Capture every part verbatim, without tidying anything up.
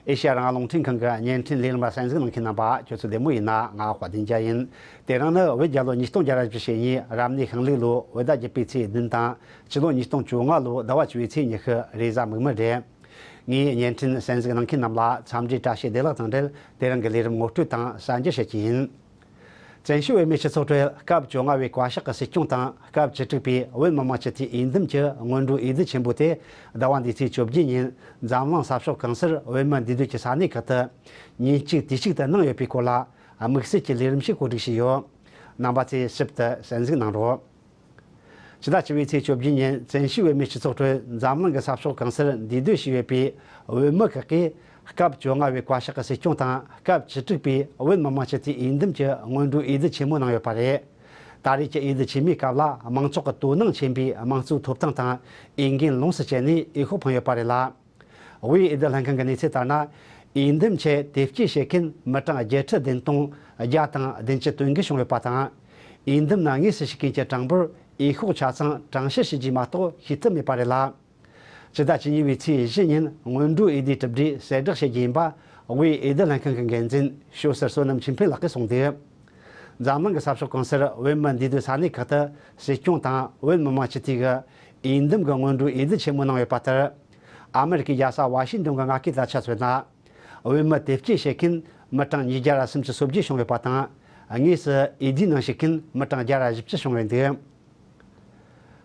ཨེ་ཤ་ཡ་རང་དབང་རླུང་འཕྲིན་ཁང་གི་བརྙན་འཕྲིན་ལས་རིམ་ལ་གསན་གཟིགས་གནང་མཁན་རྣམ་པ་ཁྱོད་ཚོ་བདེ་མོ་ཡིན་ན། ང་དཔལ་ལྡན་རྒྱལ་ཡིན། དེ་རིང་ནི་བོད་རྒྱལ་ལོ་ཉིས་སྟོང་བརྒྱ་ར་བཞི་བཅུ་ཞེ་གཉིས་རབ་གནས་ཤིང་ལུག་ལོ་བོད་ཟླ་བརྒྱད་པའི་ཚེས་བདུན་དང་ཕྱི་ལོ་ཉིས་སྟོང་བཅོ་ལྔ་ལོ་ཟླ་བ་བཅུ་པའི་ཚེས་ཉི་ཤུ་རེས་གཟའ་མིག་དམར་རེད། ངས་བརྙན་འཕྲིན་གསན་གཟིགས་གནང་མཁན་རྣམས་ལ་འཚམས་འདྲི་བཀྲ་ཤིས་བདེ་ལེགས་དང་འབྲེལ། དེ་རིང་གི་ལས་རིམ་ངོ་སྤྲོད་དང་གསར་འགྱུར་བཤད་ཀྱི་ཡིན། བཙན་བྱོལ་བོད་མིའི་སྤྱི་ཚོགས་ཁྲོད་སྐབས་བཅོ་ལྔ་པའི་བཀའ་ཤག་གི་སྲིད་སྐྱོང་དང་སྐབས་བཅུ་དྲུག་པའི་བོད་མི་མང་སྤྱི་འཐུས་འོས་འདེམས་ཀྱི་སྔོན་འགྲོའི་འོས་བསྡུ་ཆེན་པོ་དེ་ཟླ་བ་འདིའི་ཚེས་བཅོ་བརྒྱད་ཉིན་འཛམ་གླིང་ས་ཕྱོགས་གང་སར་བོད་མི་འདུས་སྡོད་ཀྱི་ས་གནས་ཁག་ཏུ་ཉིན་གཅིག་དུས་གཅིག་ཏུ་གནང་ཡོད་པའི་སྐོར་ལ་དམིགས་བསལ་གྱི་ལས་རིམ་ཞིག་གོ་སྒྲིག་བྱས་ཡོད། རྣམ་པ་ཚོས་ཞིབ་ཏུ་གསན་གཟིགས་གནང་རོགས། ཕྱི་ཟླ་བཅུ་པའི་ཚེས་བཅོ་བརྒྱད་ཉིན་བཙན་བྱོལ་བོད་མིའི་སྤྱི་ཚོགས་ཁྲོད་འཛམ་གླིང་གི་ས་ཕྱོགས་གང་སར་འདུས་སྡོད་བྱས་ཡོད་པའི་བོད་མི་ཁག་གིས་སྐབས་བཅོ་ལྔ་པའི་བཀའ་ཤག་གི་སྲིད་སྐྱོང་དང་སྐབས་བཅུ་དྲུག་པའི་བོད་མི་མང་སྤྱི་འཐུས་འོས་འདེམས་ཀྱི་སྔོན་འགྲོའི་འོས་བསྡུ་ཆེན་མོ་གནང་ཡོད་པ་རེད། ད་རེས་ཀྱི་འོས་བསྡུ་ཆེན་མོའི་སྐབས་ལ་མང་ཚོགས་ཀྱི་དོ་སྣང་ཆེན་པོས་དམངས་གཙོའི་ཐོབ་ཐང་དང་འོས་འགན་ལོངས་སུ་སྤྱད་ནས་འོས་ཤོག་འཕངས་ཡོད་པ་རེད་ལ། དབུས་འོས་བསྡུ་ལྷན་ཁང་གི་གནས་ཚུལ་ལྟར་ན། འོས་འདེམས་ཆེད་དེབ་སྐྱེལ་བྱེད་མཁན་མི་གྲངས་བརྒྱད་ཁྲི་བདུན་སྟོང་བརྒྱ་དང་བདུན་ཅུ་དོན་དགུ་བྱུང་ཡོད་པ་དང་། འོས་འདེམས་ནང་དངོས་སུ་ཞུགས་མཁན་གྱི་གྲངས་འབོར་འོས་ཤོག་ཆ་ཚང་གྲངས་བཤེར་བྱས་རྗེས་མ་གཏོགས་ཤེས་ཐུབ་མེད་པ་རེད་ལ། ཕྱི་ཟླ་བཅུ་གཉིས་པའི་ཚེས་བཞི་ཉིན་སྔོན་འགྲོའི་འོས་བསྡུའི་གྲུབ་འབྲས་གསལ་བསྒྲགས་བྱེད་རྒྱུ་ཡིན་པ་དབུས་འོས་བསྡུ་ལྷན་ཁང་གི་འགན་འཛིན་ཤོ་སར་བསོད་ནམས་ཆོས་འཕེལ་ལགས་ཀྱིས་གསུངས་འདུག་འཛམ་གླིང་གི་ས་ཕྱོགས་གང་སར་བོད་མི་འདུས་སྡོད་ས་གནས་ཁག་ཏུ་སྲིད་སྐྱོང་དང་བོད་མི་མང་སྤྱི་འཐུས་ཀྱི་འོས་འདེམས་ཀྱི་སྔོན་འགྲོའི་འོས་བསྡུ་ཆེན་མོ་གནང་ཡོད་པ་ལྟར། ཨ་མེ་རི་ཀའི་རྒྱལ་ས་ཝ་ཤིང་ཏོན་གྱི་མངའ་སྐད་དང་ཆ་མཚོན་ན། བོད་མི་དེབ་སྐྱེལ་བྱེད་མཁན་མི་གྲངས་ཉིས་བརྒྱ་ར་སུམ་ཅུ་སོ་བརྒྱད་བྱུང་ཡོད་པ་དང་། དངོས་སུ་འོས་བསྡུའི་ནང་ཞུགས་མཁན་མི་གྲངས་བརྒྱ་ར་བཞི་བཅུ་བྱུང་ཡོད་འདུག་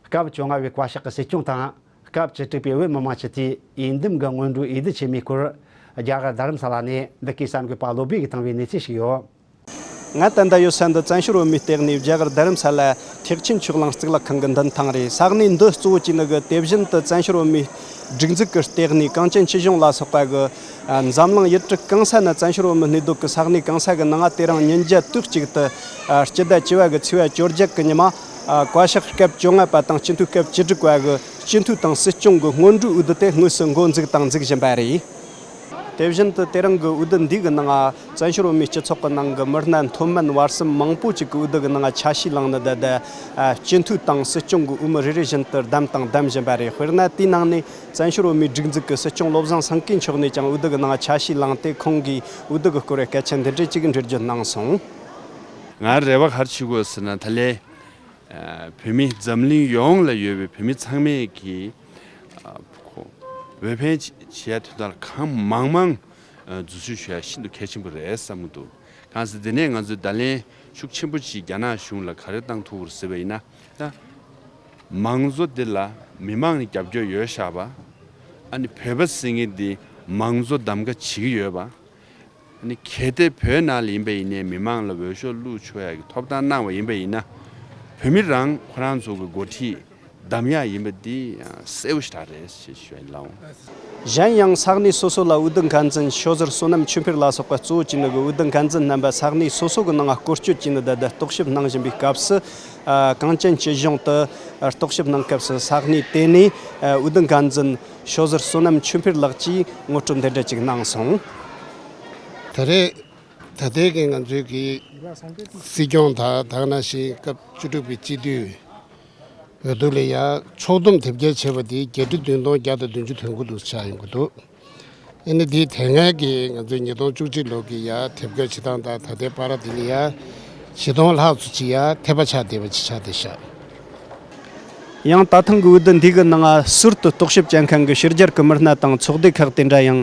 སྐབས་བཅོ་ལྔ་པའི་བཀའ་ཤག་གི་སྲིད་སྐྱོང་དང་སྐབས་བཅུ་དྲུག་པའི་བོད་མི་མང་སྤྱི་འཐུས་འོས་འདེམས་ཀྱི་སྔོན་འགྲོའི་འོས་བསྡུ་ཆེན་མོའི་སྐོར། རྒྱ་གར་རྡ་རམ་ས་ལ་ནས་འདི་གའི་གསར་འགོད་པ་བློ་བྷེ་གིས་བཏང་བའི་གནས་ཚུལ་ཞིག་ཡོད། ང་ད་ལྟ་ཡོད་ས་འདི་བཙན་བྱོལ་བོད་མིའི་ལྟེ་གནས་རྒྱ་གར་རྡ་རམ་ས་ལ་ཐེག་ཆེན་ཆོས་གླིང་གཙུག་ལག་ཁང་གི་མདུན་ཐང་རེད། ས་གནས་འདི་གཙོ་བོ་བྱས་ནི་གི་དེ་བཞིན་དུ་བཙན་བྱོལ་བོད་མིའི་སྒྲིག་འཛུགས་ཀྱི་ལྟེ་གནས་གངས་ཅན་སྐྱིད་གཤོངས་ལ་སོགས་པ་གི་འཛམ་གླིང་ཡུལ་གྲུ་གང་ས་ན་བཙན་བྱོལ་བོད་མི་གནས་སྡོད་ཀྱི་ས་གནས་གང་ས་གི་ནང་དེ་རིང་ཉིན་རྒྱབ་དུས་གཅིག་ཏུ་སྤྱི་ཟླ་བཅུ་པ་གི་ཚེས་པ་བཅོ་བརྒྱད་གི་ཉི་མ་བཀའ་ཤག་སྐབས་བཅོ་ལྔ་པ་དང་སྤྱི་འཐུས་སྐབས་བཅུ་དྲུག་པ་གི་སྤྱི་འཐུས་དང་སྲིད་སྐྱོང་གི་སྔོན་འགྲོའི་འོས་བསྡུ་དེ་དངོས་སུ་འགོ་འཛུགས་དང་འཛུགས་བཞིན་པ་རེད། དེ་བཞིན་དུ་དེ་རིང་གི་འོས་བསྡུ་འདི་གི་ནང་བཙན་བྱོལ་བོད་མིའི་སྤྱི་ཚོགས་ཀྱི་ནང་གི་མི་སྣ་མཐོ་དམན་བར་གསུམ་མང་པོ་ཅིག་གི་འོས་བསྡུ་གི་ནང་ཆ་ཤས་བླངས་ནས་ད་ལྟ་སྤྱི་འཐུས་དང་སྲིད་སྐྱོང་གི་འོས་མི་རེ་རེ་བཞིན་དུ་བདམས་དང་བདམས་བཞིན་པ་རེད། དཔེར་ན་དེའི་ནང་ནས་བཙན་བྱོལ་བོད་མིའི་སྒྲིག་འཛུགས་ཀྱི་སྲིད་སྐྱོང་བློ་བཟང་སེང་གེ་མཆོག་ནས་ཀྱང་འོས་བསྡུ་གི་ནང་ཆ་ཤས་བླངས་ཏེ་ཁོང་གིས་འོས་བསྡུ་གི་སྐོར་བའི་སྐད་ཆ་འདི་འདྲ་ཅིག་འགྲེལ་བརྗོད་གནང་སོང་། ང་རེ་བ་ག་རེ་བྱེད་དགོས་ཟེར་ན། ད་ལན་བོད་མི་འཛམ་གླིང་ཡོངས་ལ་ཡོད་པའི་བོད་མི་ཚང་མས་ཀྱིས་ཨ་ཁོ་འོས་འཕེན་བྱེད་ཡ་དོན་དག་ལ་གང་མང་མང་ཨ་འཛུལ་ཞུགས་ཞུ་ཡ་ཤིན་ཏུ་གལ་ཆེན་པོ་རེད་བསམ་གྱི་འདུག་གང་ཟེར་དེ་ནས་ང་ཚོས་ད་ལན་ཤུགས་ཆེན་པོ་ཅིག་རྒྱ་ནག་གཞུང་ལ་ག་རེ་བཏང་ཐུབ་ཀྱི་རེད་ཟེར་བ་ཡིན་ན། ད་མང་གཙོ་འདི་ལ་མི་མང་ནས་རྒྱབ་སྐྱོར་ཡོད་ཤག་པ། ཨ་ནི་བོད་པ་ཟེར་མཁན་འདི་མང་གཙོ་གདམ་ག་བྱེད་ཀྱི་ཡོད་པ། ནི་གལ་ཏེ་བོད་ནང་ལ་ཡིན་པ་ཡིན་ནའི་མི་མང་ལ་འོས་ཤོག་བླུག་ཆོག་ཡག་གི་ཐོབ་ཐང་གནང་བ་ཡིན་པ་ཡིན་ན། བོད་མི་རང་ཁོ་རང་ཚོ་གི་འགོ་ཁྲིད་གདམ་ཡག་ཡིན་པ་འདི་ཡང་གསལ་པོ་ཞེ་དྲག་རེད་ཞེས་ཞུ་ཡ་ཡིན་ལགས། གཞན་ཡང་ས་གནས་སོ་སོ་ལ་འོས་བསྡུ་འགན་འཛིན་ཤོ་ཟུར་བསོད་ནམས་ཆོས་འཕེལ་ལ་སོགས་པ་གཙོ་བོ་བྱས་ནས་གི་འོས་བསྡུ་འགན་འཛིན་རྣམ་པ་ས་གནས་སོ་སོ་གི་ནང་སྐོར་སྐྱོད་བྱས་ནས་ད་ལྟ་རྟོག་ཞིབ་གནང་བཞིན་པའི་སྐབས་སུ། ཨ་གངས་ཅན་སྐྱིད་གཤོངས་དུ་རྟོག་ཞིབ་གནང་སྐབས་སུ་ས་གནས་དེ་ནས་ཨ་འོས་བསྡུ་འགན་འཛིན་ཤོ་ཟུར་བསོད་ནམས་ཆོས་འཕེལ་ལགས་ཀྱིས་ངོ་སྤྲོད་འདི་འདྲ་ཅིག་གནང་སོང་། ད་རེས་ད་ལྟའི་གི་ང་ཚོའི་གི་སྲིད་སྐྱོང་དང་དེ་ནང་བཞིན་སྐབས་བཅུ་དྲུག་པའི་སྤྱི་འཐུས་འོས་བསྡུ་ལ་ཡ་ཕྱོགས་བསྡོམས་དེབ་སྐྱེལ་བྱས་པ་དེ་བརྒྱད་ཁྲི་བདུན་སྟོང་བརྒྱ་དང་བདུན་ཅུ་དོན་དགུ་འདུག་ཆགས་ཡོང་གི་འདུག་ཨ་ནི་དེའི་དེ་སྔའི་གི་ང་ཚོའི་ཉིས་སྟོང་བཅུ་གཅིག་ལོ་གི་ཡ་དེབ་སྐྱེལ་བྱེད་སྟངས་དང་ད་ལྟའི་བར་དེ་ལ་ཡ་བཞི་སྟོང་ལྷག་ཙམ་ཅིག་ཡ་འཐེབ་པ་ཆགས་བསྡད་པ་ཅིག་ཆགས་བསྡད་ཤག་ཡང་ད་ཐེངས་ཀྱི་འོས་བསྡུ་འདི་གི་ནང་ཟུར་དུ་རྟོག་ཞིབ་བྱེད་མཁན་གྱི་ཕྱི་རྒྱལ་གྱི་མི་སྣ་དང་ཚོགས་སྡེ་ཁག་དེ་འདྲ་ཡང་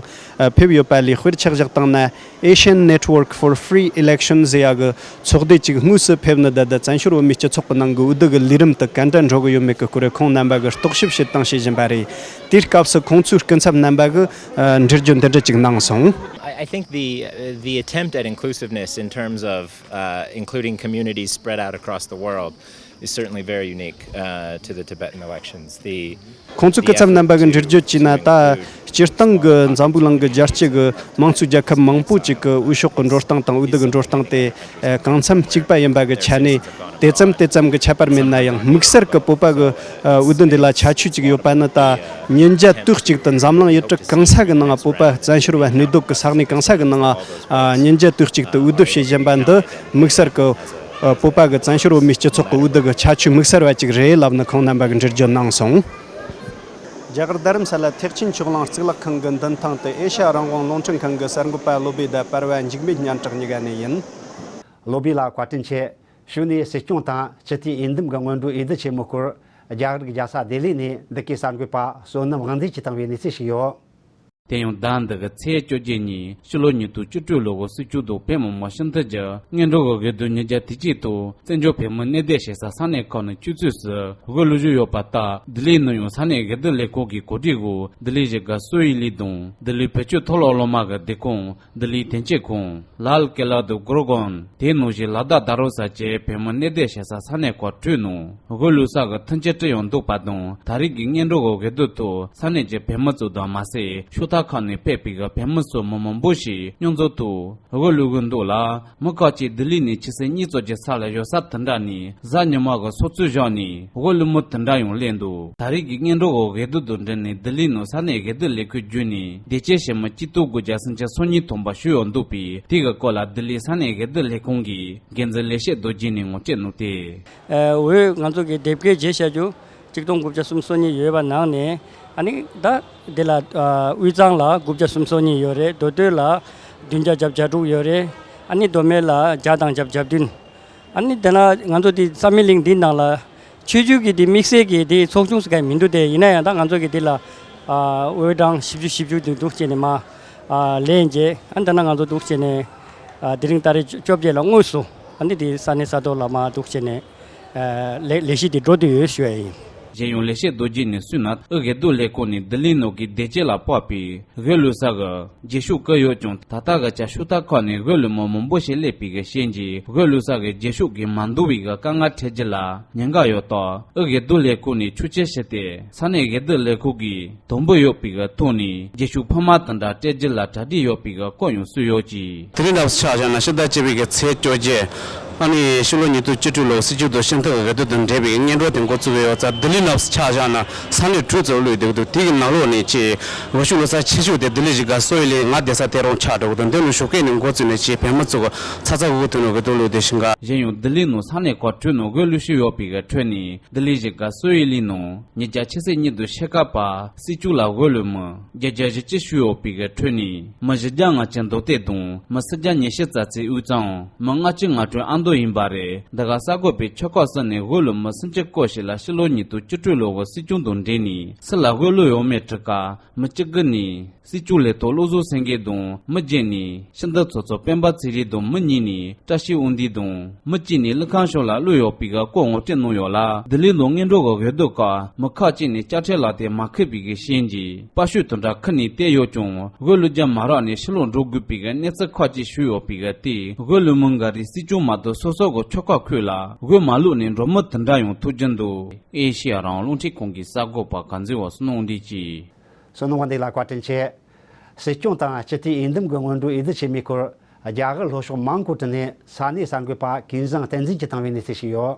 ཕེབས་ཡོད་པ་ལས། དཔེར་ཆ་བཞག་བཏང་ན། Asian Network for Free Election ཟེར་ཡ་གི་ཚོགས་སྡེ་གཅིག་དངོས་སུ་ཕེབས་ནས་ད་ལྟ་བཙན་བྱོལ་བོད་མིའི་སྤྱི་ཚོགས་ཀྱི་ནང་གི་འོས་བསྡུ་གི་ལས་རིམ་དུ་ག་འདྲ་འགྲོ་གི་ཡོད་མེད་ཀྱི་སྐོར་ཁོང་རྣམ་པ་གིས་རྟོག་ཞིབ་བྱེད་སྟངས་བྱེད་བཞིན་པ་རེད། དེའི་སྐབས་སུ་ཁོང་ཚོའི་སྐུ་ཚབ་རྣམ་པ་གིས་ཨ་འགྲེལ་བརྗོད་འདི་འདྲ་ཅིག་གནང་སོང་། I, I think the, uh, the attempt at inclusiveness in terms of, uh, including communities spread out across the world is certainly very unique, uh, to the Tibetan elections. The ཁོང་ཚོའི་སྐུ་ཚབ་རྣམ་པ་གིས་འགྲེལ་བརྗོད་བྱས་ན། ད་སྤྱིར་བཏང་གི་འཛམ་བུ་གླིང་གི་རྒྱལ་སྤྱི་གི་དམངས་གཙོའི་རྒྱལ་ཁབ་མང་པོ་ཅིག་གི་འོས་ཤོག་གི་འགྲོ་སྟངས་དང་འོས་བསྡུ་གི་འགྲོ་སྟངས་དེ་ཨ་གང་འཚམ་གཅིག་པ་ཡིན་པ་གི་ཆ་ནས། དེ་ཙམ་དེ་ཙམ་གྱི་ཁྱད་པར་མེད་ན་ཡང་། དམིགས་བསལ་གྱི་བོད་པ་གི་ཨ་འོས་བསྡུ་འདི་ལ་ཁྱད་ཆོས་ཅིག་ཡོད་པ་ནི། ད་ཉིན་རྒྱབ་དུས་གཅིག་ཏུ་འཛམ་གླིང་ཡུལ་གྲུ་གང་ས་གི་ནང་བོད་པ་བཙན་བྱོལ་བ་གནས་སྡོད་ཀྱི་ས་གནས་གང་ས་གི་ནང་ཨ་ཉིན་རྒྱབ་དུས་གཅིག་ཏུ་འོས་བསྡུ་བྱེད་བཞིན་པ་འདི། དམིགས་བསལ་གྱི་ཨ་བོད་པ་གི་བཙན་བྱོལ་བོད་མིའི་སྤྱི་ཚོགས་ཀྱི་འོས་བསྡུ་གི་ཁྱད་ཆོས་དམིགས་བསལ་བ་ཅིག་རེད་ལབ་ནས་ཁོང་རྣམ་པ་གིས་འགྲེལ་བརྗོད་གནང་སོང་། རྒྱ་གར་རྡ་རམ་ས་ལ་ཐེག་ཆེན་ཆོས་གླིང་གཙུག་ལག་ཁང་གི་མདུན་ཐང་དུ་ཨེ་ཤ་ཡ་རང་དབང་རླུང་འཕྲིན་ཁང་གི་གསར་འགོད་པ་བློ་བྷེ་དང་པར་བ་འཇིགས་མེད་སྙན་གྲགས་གཉིས་ཀ་ནས་ཡིན། བློ་བྷེ་ལགས་བཀའ་དྲིན་ཆེ། ཕྱི་ནས་སྲིད་སྐྱོང་དང་སྤྱི་འཐུས་འོས་འདེམས་ཀྱི་སྔོན་འགྲོའི་འོས་བསྡུ་ཆེན་མོའི་སྐོར་རྒྱ་གར་གྱི་རྒྱལ་ས་ལྡི་ལི་ནས་འདི་གའི་གསར་འགོད་པ་བསོད་ནམས་དབང་འདུས་ཀྱིས་བཏང་བའི་གནས་ཚུལ་ཞིག་ཡོད། དེ་ཡང་ཟླ་འདི་གི་ཚེས་བཅོ་བརྒྱད་ཉིན་ཕྱི་ལོ་ཉིས་སྟོང་བཅུ་དྲུག་ལོ་གི་སྲིད་སྐྱོང་དང་བོད་མི་མང་སྤྱི་འཐུས་ཀྱི་སྔོན་འགྲོ་གི་འོས་བསྡུ་ཉིས་བརྒྱ་དེ་གཅིག་དང་བཙན་བྱོལ་བོད་མི་གནས་སྡོད་བྱེད་ས་ས་གནས་ཁག་ནས་ཆུ་ཚོད་སུ་དབུ་བླུགས་བཞིན་ཡོད་པ་ལྟར། ལྡི་ལིའི་ནང་ཡང་ས་གནས་འོས་བསྡུ་ལས་ཁུངས་ཀྱི་གོ་སྒྲིག་འོག་ལྡི་ལི་གཞིས་ཀ་གསོ་བའི་གླིང་དང་ལྡི་ལི་བོད་ཀྱི་མཐོ་སློབ་སློབ་མ་གི་སྡོད་ཁང་། ལྡི་ལིའི་དོན་གཅོད་ཁང་། ལཱལ་ཀེ་ལ་དང་གུར་གོན། དེའི་ནང་བཞིན་ལ་དྭགས་རྡ་རམ་ས་བཅས་བོད་མི་གནས་སྡོད་བྱེད་ས་ས་གནས་ཁག་དྲུག་ནང་དབུ་བླུགས་ས་གི་མཐུན་རྐྱེན་བསྐྲུན་ཡོད་འདུག་པ་དང་། ད་རེས་ཀྱི་སྔོན་འགྲོ་གི་འོས་བསྡུ་ཐོག་ས་གནས་ཀྱི་བོད་མི་ཚོ་དང་མ་ཟད་ཕྱོགས་མཐའ་ཁག་ནས་ཕེབས་པའི་གི་བོད་མི་ཚོ་མི་མང་པོ་ཞིག་མཉམ་འཛོམས་ཐོག་དབུ་བླུགས་གི་འདུག་ལ། མི་ཁག་ཅིག་ལྡི་ལི་ནས་ཆུ་ཚོད་གཉིས་ཙམ་གྱི་ས་ལ་ཡོད་ས་དེ་འདྲ་ནས་གཟའ་ཉི་མ་གི་སོ་ཚོད་བཞག་ནས་དབུ་བླུགས་མི་དེ་འདྲ་ཡང་སླེབས་འདུག་ད་རེས་ཀྱི་སྔོན་འགྲོ་གི་འོས་བསྡུ་དང་འབྲེལ་ནས་ལྡི་ལིའི་ནང་ས་གནས་འོས་བསྡུ་ལས་ཁུངས་བརྒྱུད་ནས་འདས་མཆོད་བྱེད་མི་སྐྱིད་སྡུག་དགུ་བརྒྱ་སུམ་ཅུ་སོ་གཉིས་ཐམ་པ་ཞུགས་ཡོད་འདུག་པས། དེ་གི་སྐོར་ལ་ལྡི་ལིའི་ས་གནས་འོས་བསྡུ་ལས་ཁུངས་ཀྱི་འགན་འཛིན་ལེགས་བཤད་རྡོ་རྗེ་ནས་ངོ་སྤྲོད་གནང་སྟེ། འོས་ང་ཚོ་གི་དེབ་སྐྱེལ་བྱས་བཞག་རྒྱུ་གཅིག་སྟོང་དགུ་བརྒྱ་སུམ་ཅུ་སོ་གཉིས་ཡོད་པ་ནང་ནས། ཨ་ནི་ད་འདི་ལ་དབུས་གཙང་ལ་དགུ་བརྒྱ་སུམ་ཅུ་སོ་གཉིས་ཡོད་རེད། མདོ་སྟོད་ལ་བདུན་བརྒྱ་བརྒྱད་ཅུ་གྱ་དྲུག་ཡོད་རེད། ཨ་ནི་མདོ་སྨད་ལ་བརྒྱ་དང་བརྒྱད་ཅུ་གྱ་བདུན། ཨ་ནི་དེ་ན་ང་ཚོ་འདི་རྩ་མེད་གླིང་འདི་ནང་ལ་ཆོས་བརྒྱུད་ཀྱི་འདི་དམིགས་བསལ་གྱི་འདི་ཚོགས་ཆུང་ཟེར་མཁན་མི་འདུག་སྟེ། ཡིན་ན་ཡང་ད་ང་ཚོ་གི་འདི་ལ་ཨ་འོས་གྲངས་བཞི་བཅུ་བཞི་བཅུ་འདུག་འདུག་བྱས་ནས་མར་ཨ་ལེན་རྗེས། ཨ་ནི་དེ་ན་ང་ཚོ་འདུག་བྱས་ནས་ཨ་དེ་རིང་ཏ་རིག་བཅོ་བརྒྱད་ལ་དངོས་སུ་ཨ་ནི་འདི་ས་གནས་ས་ཐོག་ལ་མར་འདུག་བྱས་ནས་ཨ་ལས་ལས་གཞི་འདི་འགྲོ་བསྡད་ཡོད་ཞུ་ཡ་ཡིན། གཞན་ཡང་ལེགས་བཤད་རྡོ་རྗེ་ནས་གསུངས་ན། དབུས་འོས་བསྡུ་ལས་ཁུངས་ནས་ལྡི་ལིའི་ནང་གི་བདེ་སྐྱིད་ལ་དཔག་པའི་འོས་བླུགས་ས་གི་རྗེས་ཤུལ་བསྐོས་ཡོད་ཀྱང་། ད་ལྟ་གི་ཆར་ཕྱོགས་མཐའ་ཁག་ནས་འོས་བླུགས་མི་མང་པོ་ཞིག་སླེབས་པའི་གི་རྐྱེན་གྱིས། འོས་བླུགས་ས་གི་རྗེས་ཤུལ་གྱི་མ་འདང་བའི་གི་དཀའ་ངལ་འཕྲད་རྒྱུ་ལ་ཉེན་ཁ་ཡོད་སྟབས། དབུས་འོས་བསྡུ་ལས་ཁུངས་ནས་ཆོག་མཆན་ཞུས་ཏེ་ས་གནས་འོས་བསྡུ་ལས་ཁུངས་ཀྱིས་དམ་འབུལ་ཡོད་པའི་གི་ཐོག་ནས་རྗེས་ཤུལ་འཕར་མ་དེ་འདྲ་སྤྲད་རྒྱུ་ལ་གྲ་སྒྲིག་ཡོད་པའི་གི་སྐོར་ཡང་གསུངས་ཡོད་ཅིང་། དེ་རིང་ནབ་ཆ་བཞག་ན་ཕྱི་ཟླ་བཅུ་པའི་གི་ཚེས་བཅོ་བརྒྱད། ཨ་ནི་ཕྱི་ལོ་ཉིས་སྟོང་བཅུ་དྲུག་ལོའི་སྲིད་སྐྱོང་དང་སྤྱི་འཐུས་འོས་བསྡུ་དང་འབྲེལ་བའི་སྔོན་འགྲོ་དེ་འགོ་བཙུགས་ཡོད་ཙང་། ལྡི་ལི་ནང་ཆ་བཞག་ན་ས་གནས་དྲུག་ཙམ་བླུགས་བསྡད་འདུག་དེ་གི་ནང་ལོགས་ནས་ཀྱི་འོས་ཤོག་བླུགས་ས་ཆེ་ཤོས་དེ་ལྡི་ལི་གཞིས་ཀ་གསོ་བའི་གླིང་། ང་བསྡད་ས་དེ་རང་ཆགས་འགྲོ་གི་འདུག་འདི་ནི་ཞོགས་ཀས་ནས་འགོ་བཙུགས་ནས་ཀྱི་བོད་མི་ཚོ་གི་ཚ་ཚ་འུར་འུར་ཐོན་ནས་འོས་བསྡུ་བླུགས་བསྡད་ཤིང་ག་གཞན་ཡང་ལྡི་ལིའི་ནང་ས་གནས་ཁག་དྲུག་ནང་འོས་བླུགས་བཞིན་ཡོད་པའི་གི་ཁྲོད་ནས་ལྡི་ལི་གཞིས་ཀ་གསོ་བའི་གླིང་ནང་ཉིས་བརྒྱ་ཆིག་སྟོང་ཉིས་བདུན་ཕྱེད་ཀ་པ་སྲིད་སྐྱོང་ལ་འོས་བླུགས་མི་བརྒྱད་བརྒྱ་བཞི་བཅུ་ཞིག་ཡོད་པའི་གི་ཁྲོད་ནས་མི་བཞི་བརྒྱ་ལྔ་བཅུ་མདོ་སྟོད་དང་། མི་སུམ་བརྒྱ་ཉི་ཤུ་རྩ་གཅིག་དབུས་གཙང་། མི་ལྔ་བཅུ་ང་དྲུག་ཨ་མདོ་ཡིན་པ་རེད། འདི་ག་གསར་འགོད་པས་ཆོལ་ཁ་གསུམ་ནས་འོས་བླུགས་མི་སུམ་ཅུ་སྐོར་ཞིག་ལ་ཕྱི་ལོ་ཉིས་སྟོང་བཅུ་དྲུག་ལོ་གི་སྲིད་སྐྱོང་དང་འབྲེལ་ནས་སུ་ལ་འོས་བླུགས་ཡོད་མེད་དྲི་སྐབས། མི་བཅུ་དགུ་ནས་སྲིད་སྐྱོང་ལས་ཐོག་བློ་བཟང་སེང་གེ་དང་། མི་བརྒྱད་ནས་ཕྱི་འདུལ་ཚོགས་གཙོ་སྤེན་པ་ཚེ་རིང་དང་། མི་གཉིས་ནས་བཀྲ་ཤིས་དབང་འདུས་དང་། མི་གཅིག་ནས་ཀླུ་ཁང་ཤོག་ལ་བླུགས་ཡོད་པའི་གི་སྐོར་ངོ་སྤྲོད་གནང་ཡོད་ལ། ལྡི་ལིའི་ནང་སྔོན་འགྲོ་གི་འོས་བསྡུ་སྐབས་མི་ཁག་ཅིག་ནས་དཔྱ་ཁྲལ་ལག་དེབ་མ་ཁུར་བའི་གི་རྐྱེན་གྱིས་པར་ཤོག་དེ་འདྲ་ཁུར་ནས་བསྡད་ཡོད་ཀྱང་། འོས་བླུགས་རྒྱུ་མ་རག་ནས་ཕྱི་ལོགས་འགྲོ་དགོས་པའི་གི་གནས་ཚུལ་ཁག་ཅིག་ཞུས་ཡོད་པའི་གི་དེས། འོས་བླུགས་མི་འགའ་རེས་སྲིད་སྐྱོང་མ་གཏོགས་སོ་སོ་གི་ཆོལ་ཁ་ཁུལ་ལ་འོས་མ་བླུགས་ནས་འགྲོ་མི་དེ་འདྲ་ཡང་ཐུག་གི་འདུག་ཨེ་ཤེ་ཡ་རང་དབང་རླུང་འཕྲིན་ཁང་གི་གསར་འགོད་པ་གངས་འཛིན་བ་བསོད་ནམས་དབང་འདུས་ཀྱིས། བསོད་ནམས་དབང་འདུས་ལགས་བཀའ་དྲིན་ཆེ། སྲིད་སྐྱོང་དང་སྤྱི་འཐུས་འོས་འདེམས་ཀྱི་སྔོན་འགྲོའི་འོས་བསྡུ་ཆེན་མོའི་སྐོར་རྒྱ་གར་ལྷོ་ཕྱོགས་མོན་གྷོ་གྲུ་ནས་ས་གནས་གསར་འགོད་པ་ཀུན་བཟང་བསྟན་འཛིན་གྱིས་བཏང་བའི་གནས་ཚུལ་ཞིག་ཡོད།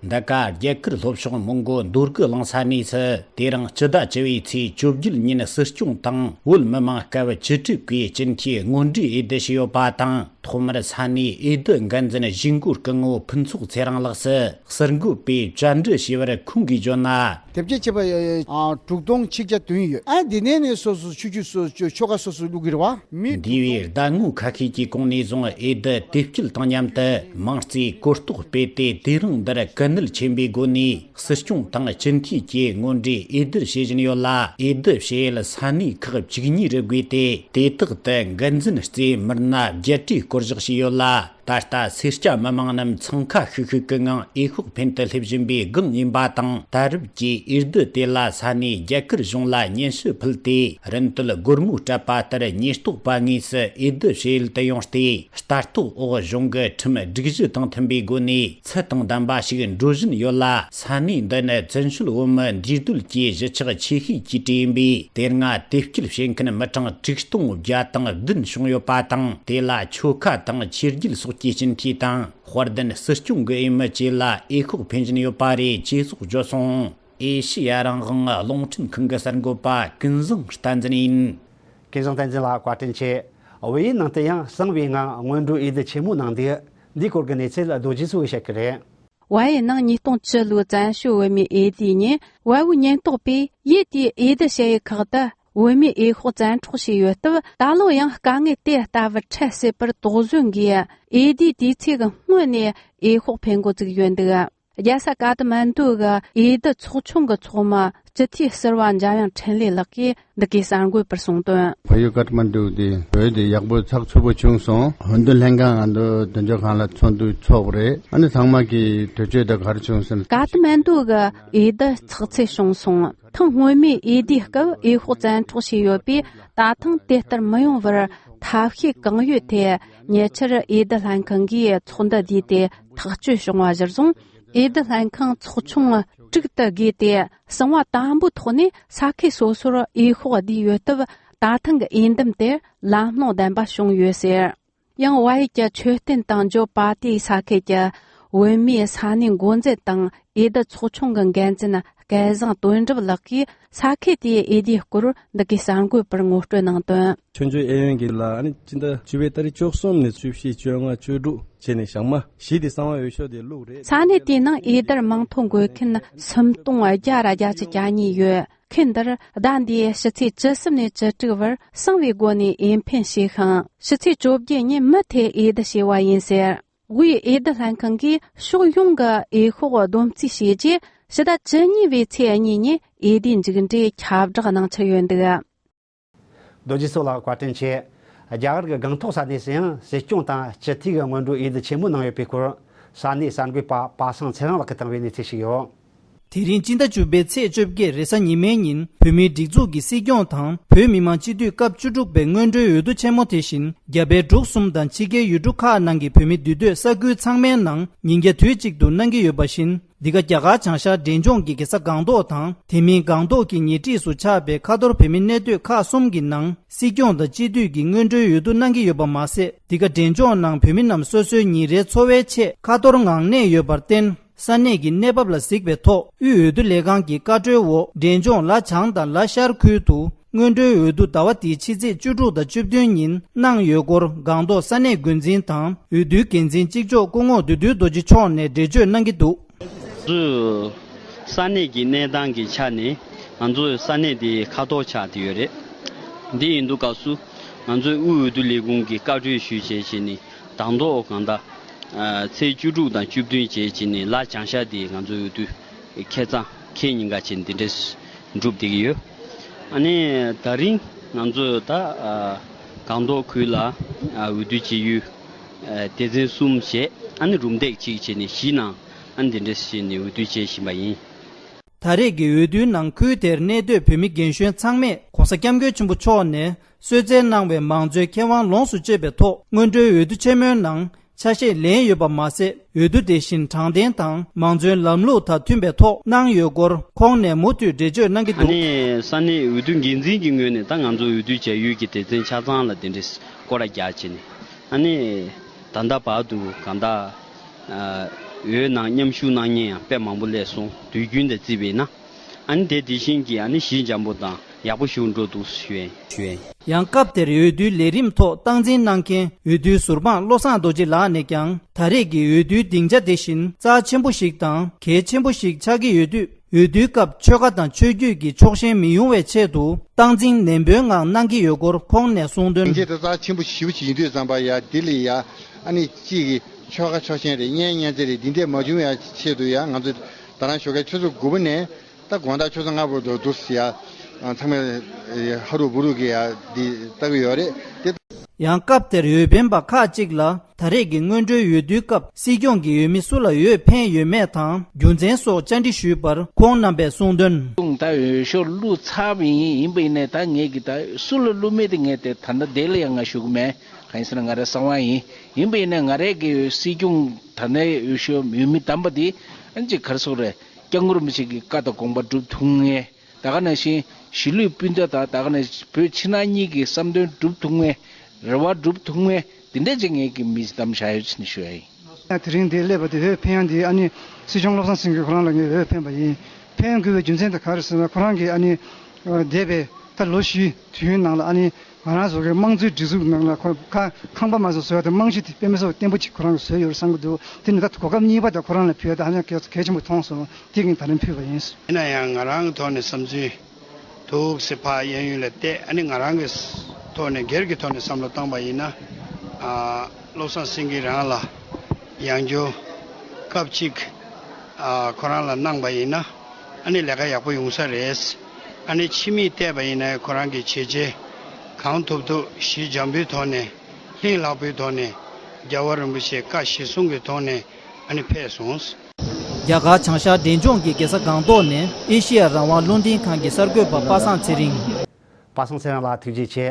འདི་ག་རྒྱ་གར་ལྷོ་ཕྱོགས་མོན་གྷོ་མདོ་དགུ་གླིང་ས་གནས་སུ། དེ་རིང་སྤྱི་ཟླ་བཅུ་བའི་ཚེས་བཅོ་བརྒྱད་ཉིན་སྲིད་སྐྱོང་དང་བོད་མི་མང་སྐབས་བཅུ་དྲུག་པའི་སྤྱི་འཐུས་སྔོན་འགྲོའི་འོས་བསྡུ་བྱས་ཡོད་པ་དང་། ཐོག་མར་ས་གནས་འོས་བསྡུ་འགན་འཛིན་གཞིས་འགོ་སྐུ་ངོ་ཕུན་ཚོགས་ཚེ་རིང་ལགས་སུ་གསར་འགོད་པས་བཅར་འདྲི་བྱས་པར་ཁོང་གིས་བརྗོད་ན། དེབ་སྐྱེལ་བྱས་པ་ཨ་དྲུག་སྟོང་ཆིག་བརྒྱ་བདུན་ཡོད། ཨ་འདི་ནས་ནས་སོ་སོ་ཆུ་ཆུ་སོ་ཆོ་ཆོ་ག་སོ་སོ་བླུག་གི་རེད་བ། མི་འདས་པའི་ཟླ་ངོ་ཁ་ཤས་ཀྱི་གོང་ནས་བཟུང་འོས་བསྡུ་དེབ་སྐྱེལ་དང་མཉམ་དུ་མིང་རྩིས་གོ་རྟོགས་སྤེལ་ཏེ། དེ་རིང་འདིར་གུ་མནལ་ཆེན་པོའི་སྒོ་ནས། སྲིད་སྐྱོང་དང་སྤྱི་འཐུས་ཀྱི་སྔོན་འགྲོའི་འོས་བསྡུར་བྱེད་བཞིན་ཡོད་ལ། འོས་བསྡུ་བྱེད་ཡུལ་ས་གནས་ཁག་བཅུ་གཉིས་རུ་བགོས་ཏེ། དེ་དག་ཏུ་འགན་འཛིན་རྩེའི་མི་སྣ་བརྒྱད་ཁྲིའི་སྐོར་བཞག་བྱས་ཡོད་ལ། ད་ལྟ་སེར་སྐྱ་མི་མང་རྣམས་འཚང་ཁ་ཤིག་ཤིག་གི་ངང་འོས་ཤོག་འཕེན་དུ་སླེབས་བཞིན་པའི་སྒང་ཡིན་པ་དང་། ད་རེབ་ཀྱི་འོས་བསྡུ་དེ་ལ་ས་གནས་རྒྱ་གར་གཞུང་ལ་སྙན་ཞུ་ཕུལ་ཏེ། རིན་དོད་སྒོར་མོ་སྤྲད་པ་ལྟར་ཉེན་རྟོག་པ་དངོས་སུ་འོས་བསྡུ་བྱེད་ཡུལ་དུ་ཡོང་སྟེ། ལྟ་རྟོག་འོག་གཞུང་གི་ཁྲིམས་སྒྲིག་གཞི་དང་མཐུན་པའི་སྒོ་ནས་ཚུལ་དང་ལྡན་པ་ཞིག་འགྲོ་བཞིན་ཡོད་ལ། ས་གནས་འདི་ནི་བཙན་བྱོལ་བོད་མི་འདུས་སྡོད་ཀྱི་གཞིས་ཆགས་ཆེ་ཤོས་ཀྱི་གྲས་ཡིན་པས། དེ་སྔ་དེབ་སྐྱེལ་བྱེད་མཁན་མི་གྲངས་དྲུག་སྟོང་བརྒྱ་དང་བདུན་བྱུང་ཡོད་པ་དང་། དེ་ལ་ཆོལ་ཁ་དང་ཆོས་བརྒྱུད་སོགས་ཀྱི་སྤྱི་འཐུས་དང་། དཔལ་ལྡན་སྲིད་སྐྱོང་གི་འོས་མི་བཅས་ལ་འོས་ཤོག་འཕེན་བཞིན་ཡོད་པ་རེད་ཅེས་སོགས་བརྗོད་སོང་། ཨེ་ཤེ་ཡ་རང་དབང་རླུང་འཕྲིན་ཁང་གི་གསར་འགོད་པ་ཀུན་བཟང་བསྟན་འཛིན་ཡིན། ཀུན་བཟང་བསྟན་འཛིན་ལགས་བཀའ་དྲིན་ཆེ། བོད་ཡིག་ནང་དུ་ཡང་གསང་བའི་ངང་སྔོན་འགྲོའི་འོས་བསྡུ་ཆེན་མོ་གནང་དུས། འདིའི་སྐོར་གྱི་གནས་ཚུལ་རྡོ་རྗེ་ཚོས་བཤད་ཀྱི་རེད། བལ་ཡུལ་ནང་ཉིས་སྟོང་བཅུ་ལོའི་བཙན་བྱོལ་བོད་མིའི་འོས་བསྡུའི་ཉིན། བལ་པོའི་ཉེན་རྟོག་པས་ཡུལ་དེའི་འོས་བསྡུ་བྱ་ཡུལ་ཁག་ཏུ་བོད་མིའི་འོས་ཤོག་བཙན་འཕྲོག་བྱས་ཡོད་སྟབས། ད་ལོ་ཡང་དཀའ་ངལ་དེ་ལྟ་བུར་འཕྲད་སྲིད་པར་དོགས་ཟོན་གྱིས། འོས་བསྡུའི་དུས་ཚོད་ཀྱི་སྔོན་ནས་འོས་ཤོག་འཕེན་འགོ་བཙུགས་ཡོད་འདུག་རྒྱལ་ས་ཀ་ཐ་མན་ཌུ་གི་འོས་བསྡུ་ཚོགས་ཆུང་གི་ཚོགས་མི་སྤྱི་འཐུས་ཟུར་པ་འཇམ་དབྱངས་འཕྲིན་ལས་ལགས་ཀྱིས་འདི་གའི་གསར་འགོད་པར་གསུངས་དོན། ཕ་ཡུལ་ཀ་ཐ་མན་ཌུ་དེ་འོས་དེ་ཡག་པོ་ཚགས་ཚུད་པོ་བྱུང་སོང་། འོས་བསྡུ་ལྷན་ཁང་ང་འདུ་དོན་གཅོད་ཁང་ལ་ཚོགས་འདུ་ཚོགས་པ་རེད། ཨ་ནི་ཚང་མ་གིས་གྲོས་ཆོད་དེ་ག་རེ་བྱུང་སོང་། ཀ་ཐ་མན་ཌུ་གི་འོས་བསྡུ་ཚགས་ཚུད་བྱུང་སོང་། ཐེངས་སྔོན་མའི་འོས་བསྡུའི་སྐབས་འོས་ཤོག་བཙན་འཕྲོག་བྱས་ཡོད་པས། ད་ཐེངས་དེ་ལྟར་མི་ཡོང་བར་ཐབས་ཤེས་གང་ཡོད་ཐད། ཉེ་ཆར་འོས་བསྡུ་ལྷན་ཁང་གིས་ཚོགས་འདུ་བསྡུས་ཏེ་ཐག་གཅོད་བྱུང་བ་གཞིར་བཟུང་། འོས་བསྡུ་ལྷན་ཁང་ཚོགས་ཆུང་དྲུག་ཏུ་བགོས་ཏེ། གསང་བ་དམ་པོའི་ཐོག་ནས་ས་ཁུལ་སོ་སོར་འོས་ཤོག་བསྡུས་ཡོད་སྟབས། ད་ཐེངས་ཀྱི་འོས་འདེམས་དེར་ལམ་ལྷོང་ལྡན་པ་བྱུང་ཡོད་ཟེར། ཡང་བལ་ཡུལ་གྱི་མཆོད་རྟེན་དང་ཇོ་པ་ཏི་ས་ཁུལ་གྱི་བོད་མིའི་ས་གནས་འགོ་འཛིན་དང་འོས་བསྡུ་ཚོགས་ཆུང་གི་འགན་འཛིན་སྐལ་བཟང་དོན་གྲུབ་ལགས་ཀྱིས་ས་ཁུལ་དེའི་འོས་བསྡུའི་སྐོར་འདི་གའི་གསར་འགོད་པར་ངོ་སྤྲོད་གནང་དོན། ཆོས་འབྱོར་ཨེ་ཡོན་གྱིས་ལ་ཨ་ནི་སྤྱི་ཟླ་བཅུ་པའི་ཏ་རིག་བཅུ་གསུམ་ནས་བཅུ་བཞི་བཅོ་ལྔ་བཅུ་དྲུག་བྱས་ནས་ཞག་མ་བཞི་དེ་གསང་བ་འོས་ཤོག་དེ་བླུགས་རེད། ས་གནས་དེའི་ནང་འོས་བསྡུར་མིང་ཐོ་འགོད་མཁན་སུམ་སྟོང་བརྒྱ་ར་བརྒྱད་ཅུ་གྱ་གཉིས་ཡོད། ཁུལ་འདིར་ཟླ་འདིའི་ཕྱི་ཚེས་བཅུ་གསུམ་ནས་བཅུ་དྲུག་བར་གསང་བའི་སྒོ་ནས་འོས་འཕེན་བྱས་ཤིང་། ཕྱི་ཚེས་བཅོ་བརྒྱད་ཉིན་མུ་མཐུད་འོས་བསྡུ་བྱས་པ་ཡིན་ཟེར། དབུས་འོས་བསྡུ་ལྷན་ཁང་གིས་ཕྱོགས་ཡོངས་ཀྱི་འོས་ཤོག་བསྡོམས་རྩིས་བྱས་རྗེས། ཕྱི་ཟླ་བཅུ་གཉིས་པའི་ཚེས་གཉིས་ཉིན་འོས་བསྡུའི་མཇུག་འབྲས་ཁྱབ་བསྒྲགས་གནང་འཆར་ཡོད་འདུག་རྡོ་རྗེ་སོགས་ལ་བཀའ་དྲིན་ཆེ། རྒྱ་གར་གྱི་སྒང་ཏོག་ས་གནས་སུ་ཡང་སྲིད་སྐྱོང་དང་སྤྱི་འཐུས་ཀྱི་སྔོན་འགྲོའི་འོས་བསྡུ་ཆེན་མོ་གནང་ཡོད་པའི་སྐོར། ས་གནས་གསར་འགོད་པ་པ་སངས་ཚེ་རིང་ལགས་ཀྱིས་བཏང་བའི་གནས་ཚུལ་ཞིག་ཡོད། དེ་རིང་སྤྱི་ཟླ་བཅུ་པའི་ཚེས་བཅོ་བརྒྱད་རེས་གཟའ་ཉི་མའི་ཉིན་བོད་མིའི་སྒྲིག་འཛུགས་ཀྱི་སྲིད་སྐྱོང་དང་བོད་མི་མང་སྤྱི་འཐུས་སྐབས་བཅུ་དྲུག་པའི་སྔོན་འགྲོའི་འོས་བསྡུ་ཆེན་མོ་དེ་བཞིན་རྒྱ་བལ་འབྲུག་གསུམ་དང་ཕྱི་རྒྱལ་ཡུལ་གྲུ་ཁག་ནང་གི་བོད་མི་འདུས་སྡོད་ས་ཁུལ་ཚང་མའི་ནང་ཉིན་རྒྱབ་དུས་གཅིག་ཏུ་གནང་གི་ཡོད་པ་བཞིན། འདི་ག་རྒྱ་གར་བྱང་ཤར་འབྲས་ལྗོངས་ཀྱི་རྒྱལ་ས་སྒང་ཏོག་དང་དེ་མིན་སྒང་ཏོག་གི་ཉེ་འཁྲིས་སུ་ཆགས་པའི་ཁ་ཐོར་བོད་མི་གནས་སྡོད་ཁག་གསུམ་གྱི་ནང་སྲིད་སྐྱོང་དང་སྤྱི་འཐུས་ཀྱི་སྔོན་འགྲོའི་འོས་བསྡུ་གནང་གི་ཡོད་པ་མ་ཟད། འདི་ག་འབྲས་ལྗོངས་ནང་བོད་མི་རྣམས་སོ་སོའི་ཉིན་རེའི་འཚོ་བའི་ཆེད་ཁ་ཐོར་ངང་གནས་ཡོད་པར་བརྟེན། ས་གནས་ཀྱི་གནས་བབ་ལ་གཟིགས་པའི་ཐོག་དབུས་འོས་བསྡུ་ལས་ཁང་གི་བཀའ་འཁྲོལ་འོག་འབྲས་ལྗོངས་ལ་བྱང་དང་ལ་ཤར་ཁུལ་དུ་སྔོན་འགྲོའི་འོས་བསྡུ་ཟླ་བ་འདིའི་ཕྱི་ཚེས་བཅུ་དྲུག་དང་བཅུ་བདུན་ཉིན་གནང་ཡོད་སྐོར་སྒང་ཏོག་ས་གནས་འགོ་འཛིན་དང་འོས་བསྡུའི་འགན་འཛིན་གཅིག་ལྕོགས་སྐུ་ངོ་བདུད་འདུལ་རྡོ་རྗེ་མཆོག་ནས་འགྲེལ་བརྗོད་གནང་གི་འདུག་ང་ཚོའི་ས་གནས་ཀྱི་གནས་སྟངས་ཀྱི་ཆ་ནས་ང་ཚོའི་ས་གནས་དེ་ཁ་ཐོར་ཆགས་བསྡད་ཡོད་རེད། འདི་ཡིན་དུས་སྐབས་སུ་ང་ཚོའི་དབུས་འོས་བསྡུ་ལས་ཁུངས་ཀྱི་བཀའ་འཁྲོལ་ཞུས་བྱས་བྱས་ནས་དང་ཐོག་གང་ལྟར། ཚེས་བཅུ་དྲུག་དང་བཅུ་བདུན་བྱས་བྱས་ནས་ལ་བྱང་ཤར་དེ་ང་ཚོའི་འོས་བསྡུ་ཁེ་གཙང་ཁེ་ཉིན་ག་བྱས་ནས་འདི་འདྲས་འགྲུབ་བསྡད་ཀྱི་ཡོད། ཨ་ནི་ད་རིང་ང་ཚོས་ད་སྒང་ཏོག་ཁུལ་ལ་འོས་བསྡུ་བྱེད་ཡུལ་སྡེ་ཚན་གསུམ་བྱས། ཨ་ནི་རུམ་བཏེག་གཅིག་བྱས་ནས་བཞི་ནང་ཨ་ནི་འདི་འདྲས་བྱས་ནས་འོས་བསྡུ་བྱེད་བཞིན་པ་ཡིན། ད་རེས་ཀྱི་འོས་བསྡུའི་ནང་ཁུལ་དེར་གནས་སྡོད་བོད་མི་རྒན་གཞོན་ཚང་མས་༧གོང་ས་༧སྐྱབས་མགོན་ཆེན་པོ་མཆོག་ནས་གསོལ་སྩལ་གནང་བའི་མང་གཙོའི་ཁེ་དབང་ལོངས་སུ་སྤྱོད་པའི་ཐོག་སྔོན་འགྲོའི་འོས་བསྡུ་ཆེན་མོའི་ནང་ཆ་ཤས་ལེན་ཡོད་པ་མ་ཟད། འོས་བསྡུ་དེ་བཞིན་དྲང་བདེན་དང་མང་གཙོའི་ལམ་ལུགས་དང་མཐུན་པའི་ཐོག་གནང་ཡོད་སྐོར་ཁོང་ནས་མུ་མཐུད་འགྲེལ་བརྗོད་གནང་གི་ཨ་འདུག་ནི་ས་གནས་འོས་བསྡུ་འགན་འཛིན་གྱི་ངོས་ནས་ད་ང་ཚོ་འོས་བསྡུ་བྱ་ཡུལ་གྱི་སྡེ་ཚན་ཆ་ཚང་ལ་དེ་འདྲའི་སྐོར་ར་རྒྱག་བྱས་ནས། ཨ་ནི་ད་ལྟ་བར་དུ་གང་ལྟར་འོས་ནང་མཉམ་ཞུགས་གནང་མཁན་ཡང་དཔེ་མང་པོ་སླེབས་སོང་། དུས་རྒྱུན་དང་བརྩིས་པས་ན། ཨ་ནི་དེ་དེ་བཞིན་གྱི་ཨ་ནི་ཞི་འཇམ་པོ་དང་ཡག་པོ་ཞིག་འགྲོ་འདུག་ཞུ་ཡིན། ཡང་སྐབས་དེར་འོས་བསྡུའི་ལས་རིམ་ཐོག་སྟངས་འཛིན་གནང་མཁན་འོས་བསྡུའི་ཟུར་དཔང་བློ་བཟང་རྡོ་རྗེ་ལགས་ནས་ཀྱང་ད་རེས་ཀྱི་འོས་བསྡུའི་སྡིངས་ཆ་དེ་བཞིན་རྩ་ཆེན་པོ་ཞིག་དང་གལ་ཆེན་པོ་ཞིག་ཆགས་ཀྱི་ཡོད་དུས། འོས་བསྡུའི་སྐབས་ཆོལ་ཁ་དང་ཆོས་བརྒྱུད་ཀྱི་ཕྱོགས་ཞེན་མི་ཡོང་བའི་ཆེད་དུ་སྟངས་འཛིན་ནན་པོའི་ངང་གནང་གི་ཡོད་སྐོར་ཁོང་ནས་གསུངས་དོན། སྡིངས་ཆ་དེ་རྩ་ཆེན་པོ་ཞེ་པོ་ཅིག་ཡིན་དུས་ཙམ་པ་ཡ་དེ་ལ་ཡ་ཨ་ནི་གཅིག་གི་ཆོལ་ཁ་ཕྱོགས་ཞེན་རེད། གཉེན་ཉེ་ཚན་རེད། འདི་འདྲས་མ་བྱུང་བའི་ཆེད་དུ་ཡ་ང་ཚོ་ད་རང་ཞོགས་ཀའི་ཆུ་ཚོད་དགུ་པ་ནས་ད་དགོང་དག་ཆུ་ཚོད་ལྔ་བར་དུ་འདུག་ཟེར་ཡ་ཚང་མས་ཧ་རུ་བུ་རུ་གི་ཡ་འདི་ལྟ་གི་ཡོད་རེད་དེ། ཡང་སྐབས་དེར་འོས་འཕེན་པ་ཁག་ཅིག་ལ་ད་རེས་ཀྱི་སྔོན་འགྲོའི་འོས་བསྡུའི་སྐབས་སྲིད་སྐྱོང་གི་འོས་མི་སུ་ལ་འོས་འཕེན་ཡོད་མེད་དང་རྒྱུ་མཚན་སོགས་བཅར་འདྲི་ཞུས་པར་ཁོང་རྣམ་པས་གསུངས་དོན། ད་འོས་ཤོག་བླུགས་ཚར་བ་ཡིན། ཡིན་པ་ཡིན་ནའི་ད་ངས་ཀྱི་ད་སུ་ལ་བླུགས་མེད་དེ་ངས་དེ་ད་ལྟ་དེ་ལ་ཡང་ང་ཞུ་གི་མེད། གང་ཡིན་ཟེར་ན་ང་རའི་གསང་བ་ཡིན། ཡིན་པ་ཡིན་ནའི་ང་རའི་གི་སྲིད་སྐྱོང་ད་ལྟའི་འོས་ཤོག་འོས་མི་བདམས་པ་དེ་ཨ་ནི་ཅིག་ག་རེ་ཟེར་དགོས་རེད། སྐྱབས་མགོན་རིན་པོ་ཆེ་གི་བཀའ་དང་དགོངས་པ་སྒྲུབ་ཐུབ་མཁན། ད་ག་ནང་བཞིན་གཞིས་ལུས་སྤུན་ཟླ་དང་ད་ག་ནང་བཞིན་བོད་ཕྱི་ནང་གཉིས་ཀྱི་བསམ་དོན་སྒྲུབ་ཐུབ་མཁན། རེ་བ་སྒྲུབ་ཐུབ་མཁན་འདི་འདྲ་ཅིག་ངེད་ཀྱི་མི་ཞིག་གདམ་བཞག་ཡོད་ཅེས་ནས་ཞུ་ཡ་ཡིན། དེ་རིང་འདིར་སླེབས་པ་དེ་འོས་འཕེན་ཡ་འདི་ཨ་ནི་སྲིད་སྐྱོང་བློ་བཟང་སེང་གེ་ཁོ་རང་ལ་ངས་འོས་འཕེན་པ་ཡིན། འཕེན་དགོས་པའི་རྒྱུ་མཚན་དེ་ག་རེ་ཟེར་ན་ཁོ་རང་གིས་ཨ་ནི་འདས་པའི་ད་ལོ་བཞི་དུས་ཡུན་ནང་ལ་ཨ་ནི་ ང་རང་ཚོ་གི་དམངས་གཙོའི་སྒྲིག་འཛུགས་ནང་ལ་ཁོ་ཁ་ཁང་པ་མ་བཟོ་བཟོ་ཡ་དང་རྨང་གཞི་དེ་དཔེ་མི་སྲིད་པ་བརྟན་པོ་ཅིག་ཁོ་རང་གིས་བཟོས་ཡོད་རེད་བསམ་གྱི་འདུག་དེ་ནི་ད་གོ་སྐབས་གཉིས་པ་དེ་ཁོ་རང་ལ་ཕུལ་ཡ་དེ་ཧ་ཅང་གལ་གལ་ཆེན་པོ་མཐོང་སོང་། དེ་གིན་ད་རིང་ཕུལ་བ་ཡིན། ཡིན་ན་ཡང་ང་རང་གི་ཐོག་ནས་བསམ་ཚུལ་འདུག་སེ་ཕར་གཡས་གཡོན་ལ་བལྟས། ཨ་ནི་ང་རང་གི་ཐོག་ནས་སྒེར་གྱི་ཐོག་ནས་བསམ་བློ་བཏང་པ་ཡིན་ན། ཨ། བློ་བཟང་སེང་གེ་རང་ལ་ཡང་བསྐྱར་སྐབས་གཅིག་ཨ། ཁོ་རང་ལ་གནང་པ་ཡིན་ན། ཨ་ནི་ལས་ཀ་ཡག་པོ་ཡོང་ས་རེད། ཨ་ནི་ཕྱི་མིག་བལྟས་པ་ཡིན་ན་ཁོ་རང་གི་བྱས་རྗེས་གང་ཐུབ་ཐུབ་ཞི་འཇམ་པོའི་ཐོག་ནས། ལྷིང་ལྷག་པོའི་ཐོག་ནས། རྒྱལ་བ་རིན་པོ་ཆེའི་བཀའ་གཞིར་བཟུང་གི་ཐོག་ནས་ཨ་ནི་ཕེབས་སོང་། རྒྱ་གར་བྱང་ཤར་འབྲས་ལྗོངས་ཀྱི་རྒྱལ་ས་སྒང་ཏོག་ནས་ཨེ་ཤེ་ཡ་རང་དབང་རླུང་འཕྲིན་ཁང་གི་གསར་འགོད་པ་པ་སངས་ཚེ་རིང་། པ་སངས་ཚེ་རིང་ལགས་ཐུགས་རྗེ་ཆེ།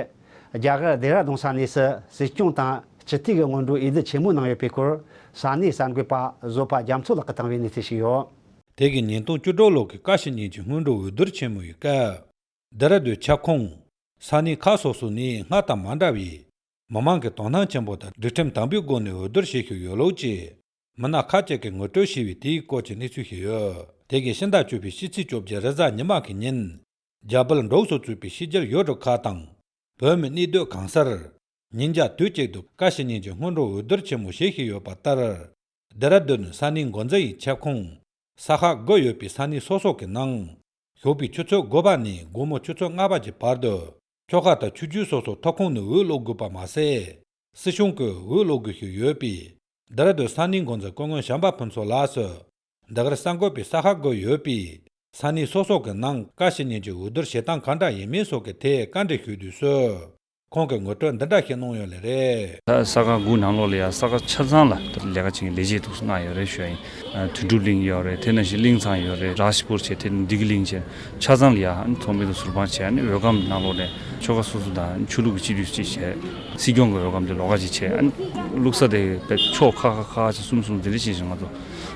རྒྱ་གར་ལྡེ་ར་ལྡུན་ས་གནས་སུ་སྲིད་སྐྱོང་དང་སྤྱི་འཐུས་ཀྱི་སྔོན་འགྲོ་འོས་བསྡུ་ཆེན་མོ་གནང་ཡོད་པའི་སྐོར། ས་གནས་གསར་འགོད་པ་བཟོད་པ་རྒྱ་མཚོ་ལགས་ཀྱིས་བཏང་བའི་གནས་ཚུལ་ཞིག་ཡོད། དེ་གི་ཉིས་སྟོང་བཅུ་དྲུག་ལོ་གི་བཀའ་ཤག་ཉིན་གྱི་སྔོན་འགྲོ་འོས་བསྡུར་ཆེན་མོ་ཡི་སྐབས། ལྡེ་ར་ལྡུན་ཁྱབ་ཁོངས་ས་གནས་ཁག་སོ་སོ་ནས་སྔར་དང་མ་འདྲ་བའི་མི་མང་གི་དོ་སྣང་ཆེན་པོ་དང་སྒྲིག་ཁྲིམས་དམ་པོའི་སྒོ་ནས་འོས་བསྡུར་བྱེད་བཞིན་ཡོད་ལུགས་ཀྱི་མི་སྣ་ཁག་ཅིག་གིས་ངོ་སྤྲོད་བྱས་པའི་དེའི་སྐོར་གྱི་གནས་ཚུལ་ཞིག་ཡོད། དེ་གའི་ཕྱི་ཟླ་བཅུ་པའི་ཕྱི་ཚེས་བཅོ་བརྒྱད་རེས་གཟའ་ཉི་མ་གི་ཉིན། རྒྱ་བལ་འབྲུག་སོགས་གཙོས་པའི་ཕྱི་རྒྱལ་ཡུལ་གྲུ་ཁག་དང་། བོད་མི་གནས་སྡོད་གང་སར། ཉིན་རྒྱབ་དུས་གཅིག་ཏུ་བཀའ་ཤག་ཉིན་གྱི་སྔོན་འགྲོ་འོས་བསྡུར་ཆེན་མོ་བྱེད་བཞིན་ཡོད་པ་ལྟར། ལྡེ་ར་ལྡུན་ས་གནས་འགོ་འཛིན་ཡི་ཁྱབ་ཁོངས་ས་ཁག་དགུ་ཡོད་པའི་ས་གནས་སོ་སོ་གི་ནང་། ཞོགས་པའི་ཆུ་ཚོད་དགུ་པ་ནས་དགོང་མོ་ཆུ་ཚོད་ལྔ་པ་གྱི་བར་དུ། ཆོལ་ཁ་དང་ཆོས་བརྒྱུད་སོ་སོའི་ཐོབ་ཁོངས་ནས་འོས་བླུག་དགོས་པ་མ་ཟད། སྲིད་གཞུང་གིས་འོས་བླུག་དགོས་ཀྱི་ཡོད་པས། ལྡེ་ར་ལྡུན་ས་གནས་འགོ་འཛིན་སྐུ་ངོ་བྱམས་པ་ཕུན་ཚོགས་ལགས་སུ། འདི་གར་གསར་འགོད་པས་ས་ཁག་དགུ་ཡོད་པའི་ས་གནས་སོ་སོ་གི་ནང་བཀའ་ཤག་ཉིན་གྱི་འོས་བསྡུར་བྱེད་སྟངས་ག་འདྲ་ཡིན་མིན་སོགས་ཀྱི་ཐད་བཀའ་འདྲི་ཞུས་དུས་སུ། ཁོང་གིས་ངོ་སྤྲོད་འདི་འདྲ་ཞིག་གནང་ཡོད་ལེ་རེད། ད་ས་ཁག་དགུ་ནང་ལོགས་ལ་ཡང་ས་ཁག་ཆ་ཚང་ལ་ལས་ཀ་བྱེད་མཁན་ལས་བྱེད་འདུག་སེ་མངགས་ཡོད་རེད་ཞུ་ཡ་ཡིན། དོན་གྲུབ་གླིང་ཡོད་རེད། དེ་ནང་བཞིན་གླིང་ཚང་ཡོད་རེད། རཱཇ་པུར་བྱས། དེ་ནས་བདེ་སྐྱིད་གླིང་བྱས། ཆ་ཚང་ལ་ཡང་ཚོགས་མི་དང་ཟུར་དཔང་བྱས། ཨ་ནི་འོས་སྒམ་ནང་ལོགས་ནས་ཆོལ་ཁ་སོ་སོ་དང་ཆོས་ལུགས་ཀྱི་སྤྱི་འཐུས་གཅིག་བྱས། སྲིད་སྐྱོང་གི་འོས་སྒམ་དེ་ལོགས་ཀ་གཅིག་བྱས། ཨ་ནི་བླུགས་ས་དེ་ཕྱོགས་ཁག་ཁག་ཁག་ཁག་གཅིག་གསུམ་གསུམ་དེ་འདྲ་བྱས་བྱས་ང་ཚོ་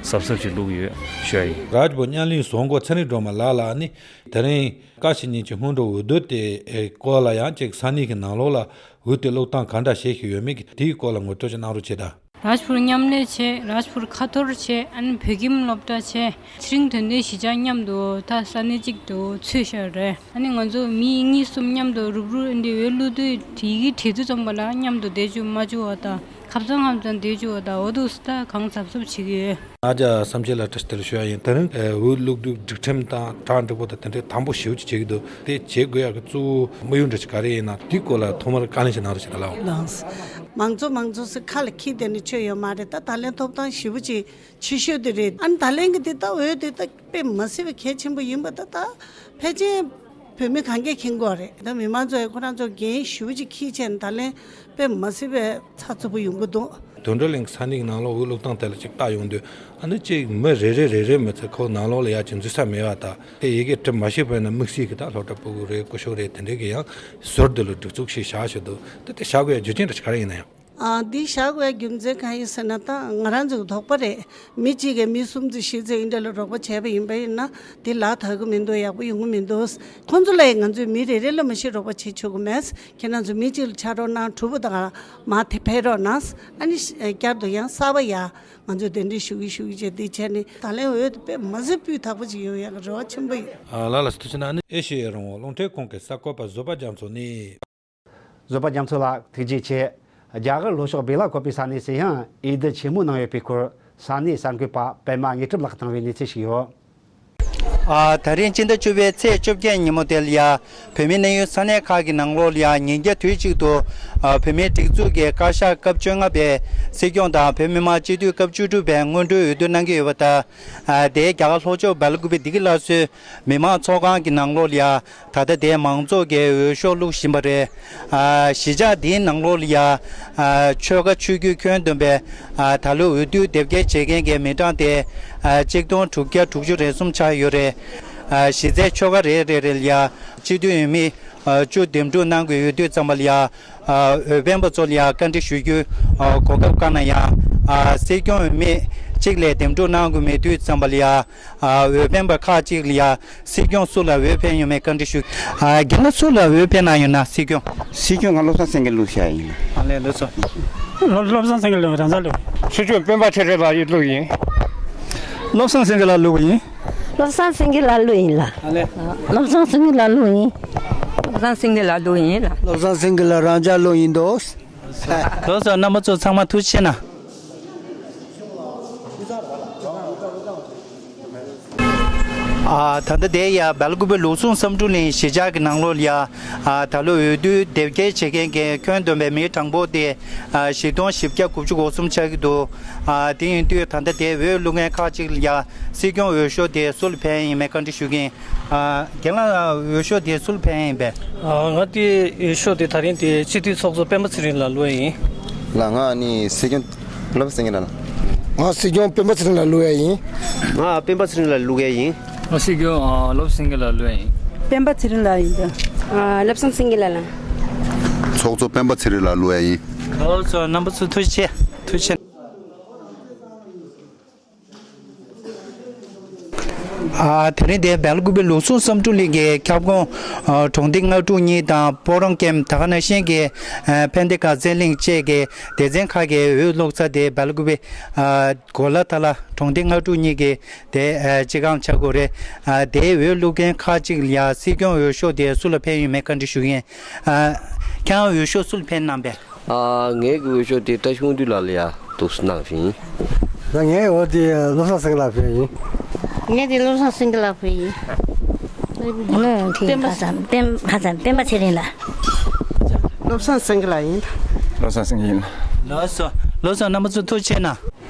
གཟབ་གཟབ་བྱས་བླུགས་ཡོད་ཞུ་ཡ་ཡིན། རཱཇ་པུར་མཉམ་གླིང་བཟོ་འགོ་ཚེ་རིང་སྒྲོལ་མ་ལགས་ལ་ནི་དེ་རིང་བཀའ་ཤག་ཉིན་གྱི་སྔོན་འགྲོ་འོས་བསྡུ་དེ་སྐོར་ལ་ཡང་ཅིག་ས་གནས་ཀྱི་ནང་ལོགས་ལ་འོས་དེ་བླུགས་སྟངས་ག་འདྲ་བྱེད་བཞིན་ཡོད་མེད་ཀྱི་དེའི་སྐོར་ལ་ངོ་སྤྲོད་ཅིག་གནང་རོགས་བྱེད་དང་། རཱཇ་པུར་མཉམ་ལས་བྱས། རཱཇ་པུར་ཁ་ཐོར་བྱས། ཨ་ནི་བོད་ཁྱིམ་སློབ་གྲྭ་བྱས། ཚེ་རིང་དོན་ལྡན་གཞིས་ཆགས་མཉམ་དུ་ད་ས་གནས་གཅིག་ཏུ་ཚུད་བཞག་རེད། ཨ་ནི་ང་ཚོ་མི་གཉིས་གསུམ་མཉམ་དུ་རུབ་རུབ་འདི་འོས་བླུག་དུས་ཡི་གེ་བྲིས་དུས་ཙམ་པ་ལ་མཉམ་དུ་བསྡད་རྒྱུ་མ་བཅུག་པ་དང་། ཁ་སང་ཁ་སང་བསྡད་རྒྱུ་བ་དང་། འོ་འདུག་སེ་ད་གང་གཟབ་གཟབ་བྱེད་ཀྱི་ཡོད། ཨ་ཅག་བསམ་འཆར་ལ་བཀྲ་ཤིས་བདེ་ལེགས་ཞུ་ཡ་ཡིན། དེ་རིང་འོས་བླུག་དུས་སྒྲིག་ཁྲིམས་དང་གྲ་སྒྲིག་པོ་དང་དེ་འདྲའི་དམ་པོ་ཞེ་པོ་ཅིག་བྱེད་ཀྱི་འདུག་དེ་བྱེད་དགོས་ཡག་གི་གཙོ་བོ་དམིགས་ཡུལ་འདྲ་ཅིག་ག་རེ་ཡིན་ན། དེའི་སྐོར་ལ་ཐོག་མར་བཀའ་ལན་ཞིག་གནང་རོགས་བྱེད་དང་ལགས། ལགས། མང་གཙོ་མང་གཙོ་ཟེར་ཁ་ལ་འཁྱེར་བསྡད་ནས་ཆོ་ཡོད་མ་རེད། ད་ད་ལན་ཐོབ་ཐང་ཞེ་པོ་ཅིག་ཆེ་ཤོས་དེ་རེད། ཨ་ནི་ད་ལན་གྱི་དེ་ད་འོས་དེ་ད་དཔེ་མ་སྲིད་པའི་གལ་ཆེན་པོ་ཡིན་པ་ད་ད་ཕལ་ཆེར་བོད་མི་གང་གས་མཁྱེན་གྱི་ཡོད་རེད། ད་མི་མང་ཚོས་ཁོ་རང་ཚོ་འགན་ཞེ་པོ་ཅིག་འཁྱེར་བྱས་ནས་ད་ལན་དཔེ་མ་སྲིད་པའི་ཚགས་ཚུད་པོ་ཡོང་གི་འདུག་དོན་གྲུབ་གླིང་ས་གནས་ནང་ལོགས་འོས་བླུག་སྟངས་དེ་ལ་ཅིག་ལྟ་ཡོང་དུས། ཨ་ནི་ཅིག་མི་རེ་རེ་རེ་རེ་མི་ཚད་ཁོ་ནང་ལོགས་ལ་ཡ་ཅིག་འཛུལ་ས་མེད་པ་དང་། དེ་ཡི་གེ་འབྲི་མ་ཤེས་པ་ཡིན་ན་དམིགས་བསལ་གྱི་ད་སློབ་གྲྭ་ཕྲུ་གུ་རེད། སྐུ་ཞབས་རེད། དེ་འདྲས་ཀྱི་ཡང་ཟུར་དུ་ལ་སྒྲིག་འཛུགས་ཤིག་བཞག་བཞག་འདུག་ད་དེ་བཞག་དགོས་ཡ་རྒྱུ་རྐྱེན་འདྲ་ཞིག་ག་རེ་ཡིན་ན་ཡང་། ཨ། འདི་བཞག་དགོས་ཡ་རྒྱུ་མཚན་གང་ཡིན་ཟེར་ན། ད་ང་རང་ཚོ་གི་དོགས་པ་རེད། མི་གཅིག་གིས་མི་གསུམ་ཙམ་བཞི་ཙམ་འདི་འདྲ་ལ་རོགས་པ་བྱས་པ་ཡིན་པ་ཡིན་ན་དེ་ལག་ཐག་གི་མི་འདུག་ཡག་པོ་ཡོང་གི་མི་འདུག་ཁོང་ཚོ་ལ་ཡང་ང་ཚོས་མི་རེ་རེ་ལ་མ་གཞི་རོགས་པ་བྱེད་ཆོག་གི་མེད། ཁྱེད་རང་ཚོ་མི་གཅིག་ལ་ཕྱག་རོགས་གནང་། གྲུབ་པ་དང་མར་དེ་ཕེབས་རོགས་གནང་། ཨ་ནི་བསྐྱར་དུ་ཡང་གསར་པ་ཡ་ང་ཚོས་གདན་འདྲེན་ཞུ་གི་ཞུ་གི་བྱས། འདི་བྱས་ནས་ད་ལན་འོས་དཔེ་མ་སྲིད་སྤུས་དག་པོ་ཅིག་ཡོང་ཡག་གི་རེ་བ་ཆེན་པོ་ཡོད། ལགས་ལགས་སོ། ཐུགས་རྗེ་གནང་། ཨ་ནི་ཨེ་ཤེ་ཡའི་རང་དབང་རླུང་འཕྲིན་ཁང་གི་གསར་འགོད་པ་བཟོད་པ་རྒྱ་མཚོ་ནས། བཟོད་པ་རྒྱ་མཚོ་ལགས་ཐུགས་རྗེ་ཆེ། རྒྱ་གར་ལྷོ་ཕྱོགས་སྦེ་ལ་ཀོབ་པའི་ས་གནས་སུ་ཡང་འོས་བསྡུ་ཆེན་མོ་གནང་ཡོད་པའི་སྐོར། ས་གནས་གསར་འགོད་པ་པད་མ་དངོས་གྲུབ་ལགས་བཏང་བའི་གནས་ཚུལ་ཞིག་ཡོད། ཨ། ད་རིང་སྤྱི་ཟླ་བཅུ་པའི་ཚེས་བཅོ་བརྒྱད་ཉིན་མོ་དེ་ལ་ཡ། བོད་མིའི་གནས་ཡུལ་ས་གནས་ཁག་གི་ནང་ལོགས་ལ་ཡ་ཉིན་རྒྱབ་དུས་གཅིག་ཏུ། ཨ། བོད་མིའི་སྒྲིག་འཛུགས་ཀྱི་བཀའ་ཤག་སྐབས་བཅོ་ལྔ་པའི་སྲིད་སྐྱོང་དང་བོད་མི་མང་སྤྱི་འཐུས་སྐབས་བཅུ་དྲུག་པའི་སྔོན་འགྲོའི་འོས་བསྡུ་གནང་གི་ཡོད་པ་དང་། ཨ། དེའི་རྒྱ་གར་ལྷོ་ཕྱོགས་སྦེ་ལ་ཀོབ་པའི་བདེ་སྐྱིད་སླར་གསོའི་མི་མང་ཚོགས་ཁང་གི་ནང་ལོགས་ལ་ཡ། ད་ལྟ་དེའི་མང་ཚོགས་ཀྱིས་འོས་ཤོག་བླུགས་བཞིན་པ་རེད། ཨ། གཞིས་ཆགས་འདིའི་ནང་ལོགས་ལ་ཡ། ཨ། ཆོལ་ཁ་ཆོས་བརྒྱུད་ཁྱོན་བསྡོམས་པའི། ཨ། ད་ལོ་འོས་བསྡུ་དེབ་སྐྱེལ་བྱེད་མཁན་གྱི་མི་གྲངས་དེ། ཨ། ཆིག་སྟོང་དྲུག་བརྒྱ་དྲུག་ཅུ་རེ་གསུམ་ཆགས་ཡོད་རེད། ཨ། གཞི་རྩའི་ཆོལ་ཁ་རེ་རེ་རེ་ལ་ཡ། སྤྱི་འཐུས་འོས་མི། ཨ། བཅུ་འདེམས་སྒྲུག་གནང་དགོས་ཡོད་དུས་ཙམ་པ་ལ་ཡ། ཨ། འོས་འཕེན་པ་ཚོ་ལ་ཡ་བཀའ་འདྲི་ཞུ་རྒྱུའི། ཨ། གོ་སྐབས་བཀག་ན་ཡང་། ཨ། སྲིད་སྐྱོང་འོས་མི་གཅིག་ལས་འདེམས་སྒྲུག་གནང་དགོས་མེད་དུས་ཙམ་པ་ལ་ཡ། ཨ། འོས་འཕེན་པ་ཁག་ཅིག་ལ་ཡ། སྲིད་སྐྱོང་སུ་ལ་འོས་འཕེན་ཡོད་མེད་བཀའ་འདྲི་ཞུ། ཨ། རྒན་ལགས་སུ་ལ་འོས་འཕེན་གནང་ཡོད་ན། སྲིད་སྐྱོང་། སྲིད་སྐྱོང་ང་བློ་བཟང་སེང་གེ་བླུགས་བཞག་ཡིན། ཨ་ལས། ལགས་སོ། བློ་བློ་བཟང་སེང་གེ་ལགས་རང་ཚ་ལོས། ཆོས་སྐྱོང་སྤེན་པ་ཁྲི་རལ་པ་ཡིས་བླུགས་ཡིན། བློ་བཟང་སེང་གེ་ལ་བླུགས་ཡིན། བློ་བཟང་སེང་གེ་ལ་བླུགས་ཡིན་ལགས། ཨ་ལས། བློ་བཟང་སེང་གེ་ལ་བླུགས་ཡིན། བློ་བཟང་སེང་གེ་ལགས་ལོ་ཡིན་ལ། བློ་བཟང་སེང་གེ་ལགས་རང་ཅག་ལོ་ཡིན་འདུག། ལགས་སོ། རྣམ་པ་ཚོ་ཚང་མ་ཐུགས་རྗེ་ཆེ་གནང་། ཨ། ད་ལྟ་དེ་ཡ་སྦེལ་ཀོབ་པའི་ལུགས་ཟུང་བསམ་འགྲུབ་གླིང་གཞིས་ཆགས་ཀྱི་ནང་ལོགས་ལ་ཡ། ཨ། ད་ལོ་འོས་བསྡུ་དེབ་སྐྱེལ་བྱེད་མཁན་གྱི་ཁྱོན་བསྡོམས་པའི་མི་གྲངས་འབོར་དེ། ཨ། བཞི་སྟོང་བཞི་བརྒྱ་དགུ་བཅུ་གོ་གསུམ་ཆགས་ཀྱི་འདུག། ཨ། དེ་ཡིན་དུས་ད་ལྟ་དེ་འོས་བླུག་མཁན་ཁག་ཅིག་ལ་ཡ་སྲིད་སྐྱོང་འོས་ཤོག་དེ་སུ་ལ་ཕན་ཡིན་མེད་བཀའ་འདྲི་ཞུ་གི་ཡིན། ཨ། རྒན་ལགས། འོས་ཤོག་དེ་སུ་ལ་ཕན་ཡིན་པས། ཨ། ང་དེ་འོས་ཤོག་དེ་ད་རིང་དེ་སྤྱི་འཐུས་ཚོགས་གཙོ་སྤེན་པ་ཚེ་རིང་ལ་བླུག་ཡ་ཡིན། ལགས། ང་ནི་སྲིད་སྐྱོང་བློ་བཟང་སེང་གེ་ལགས། ང་སྲིད་སྐྱོང་སྤེན་པ་ཚེ་རིང་ལ་བླུག་ཡ་ཡིན། ང་སྤེན་པ་ཚེ་རིང་ལ་བླུག་ཡ་ཡིན། ང་སྲིད་སྐྱོང་ཨ་བློ་བཟང་སེང་གེ་ལ་བླུག་ཡ་ཡིན། སྤེན་པ་ཚེ་རིང་ལ་ཡིན་ད། ཨ། བློ་བཟང་སེང་གེ་ལ་ལ། ཚོགས་གཙོ་སྤེན་པ་ཚེ་རིང་ལ་བླུག་ཡ་ཡིན། ལགས་སོ། རྣམ་པ་ཚོ་ཐུགས་རྗེ་ཆེ། ཐུགས་རྗེ་ཆེ། ཨ། དེ་རིང་དེ་སྦེལ་ཀོབ་པའི་ལུགས་ཟུང་བསམ་འགྲུབ་གླིང་གི་ཁྱབ་ཁོངས། ཨ། གྲོང་སྡེ་ལྔ་དྲུག་གཉིས་དང་སྤོ་རོང་ཀེམ། ད་ག་ནང་བཞིན་གྱི། ཨ། ཕན་བདེ་དགའ་ཚལ་གླིང་བཅས་ཀྱི་སྡེ་ཚན་ཁག་གི་འོས་བླུག་ས་དེ་སྦེལ་ཀོབ་པའི། ཨ། གོ་ལ་ཐ་ལ་གྲོང་སྡེ་ལྔ་དྲུག་གཉིས་ཀྱི་དེ། ཨ། སྤྱི་ཁང་ཆགས་ཀྱི་ཡོད་རེད། ཨ། དེའི་འོས་བླུག་མཁན་ཁག་ཅིག་ལ་ཡ་སྲིད་སྐྱོང་འོས་ཤོག་དེ་སུ་ལ་ཕན་ཡོད་མེད་བཀའ་འདྲི་ཞུ་གི་ཡིན། ཨ། ཁྱེད་རང་འོས་ཤོག་སུ་ལ་ཕན་གནང་པས། ཨ། ངའི་གི་འོས་ཤོག་དེ་བཀྲ་ཤིས་དབང་འདུས་ལགས་ལ་ཡ་འདུག་སེ་གནང་བཞིན། ད་ངའི་འོས་དེ་བློ་བཟང་སེང་གེ་ལགས་ཕན་ཡིན། ངའི་དེ་བློ་བཟང་སེང་གེ་ལགས་ཕན་ཡིན། ཨ་ནི་དེ་སྤེན་པ། ཁ་སང་སྤེན། ཁ་སང་སྤེན་པ་ཚེ་རིང་ལགས། བློ་བཟང་སེང་གེ་ལགས་ཡིན། བློ་བཟང་སེང་གེ་ཡིན། ལགས་སོ། ལགས་སོ། རྣམ་པ་ཚོ་ཐུགས་རྗེ་ཆེ་གནང་།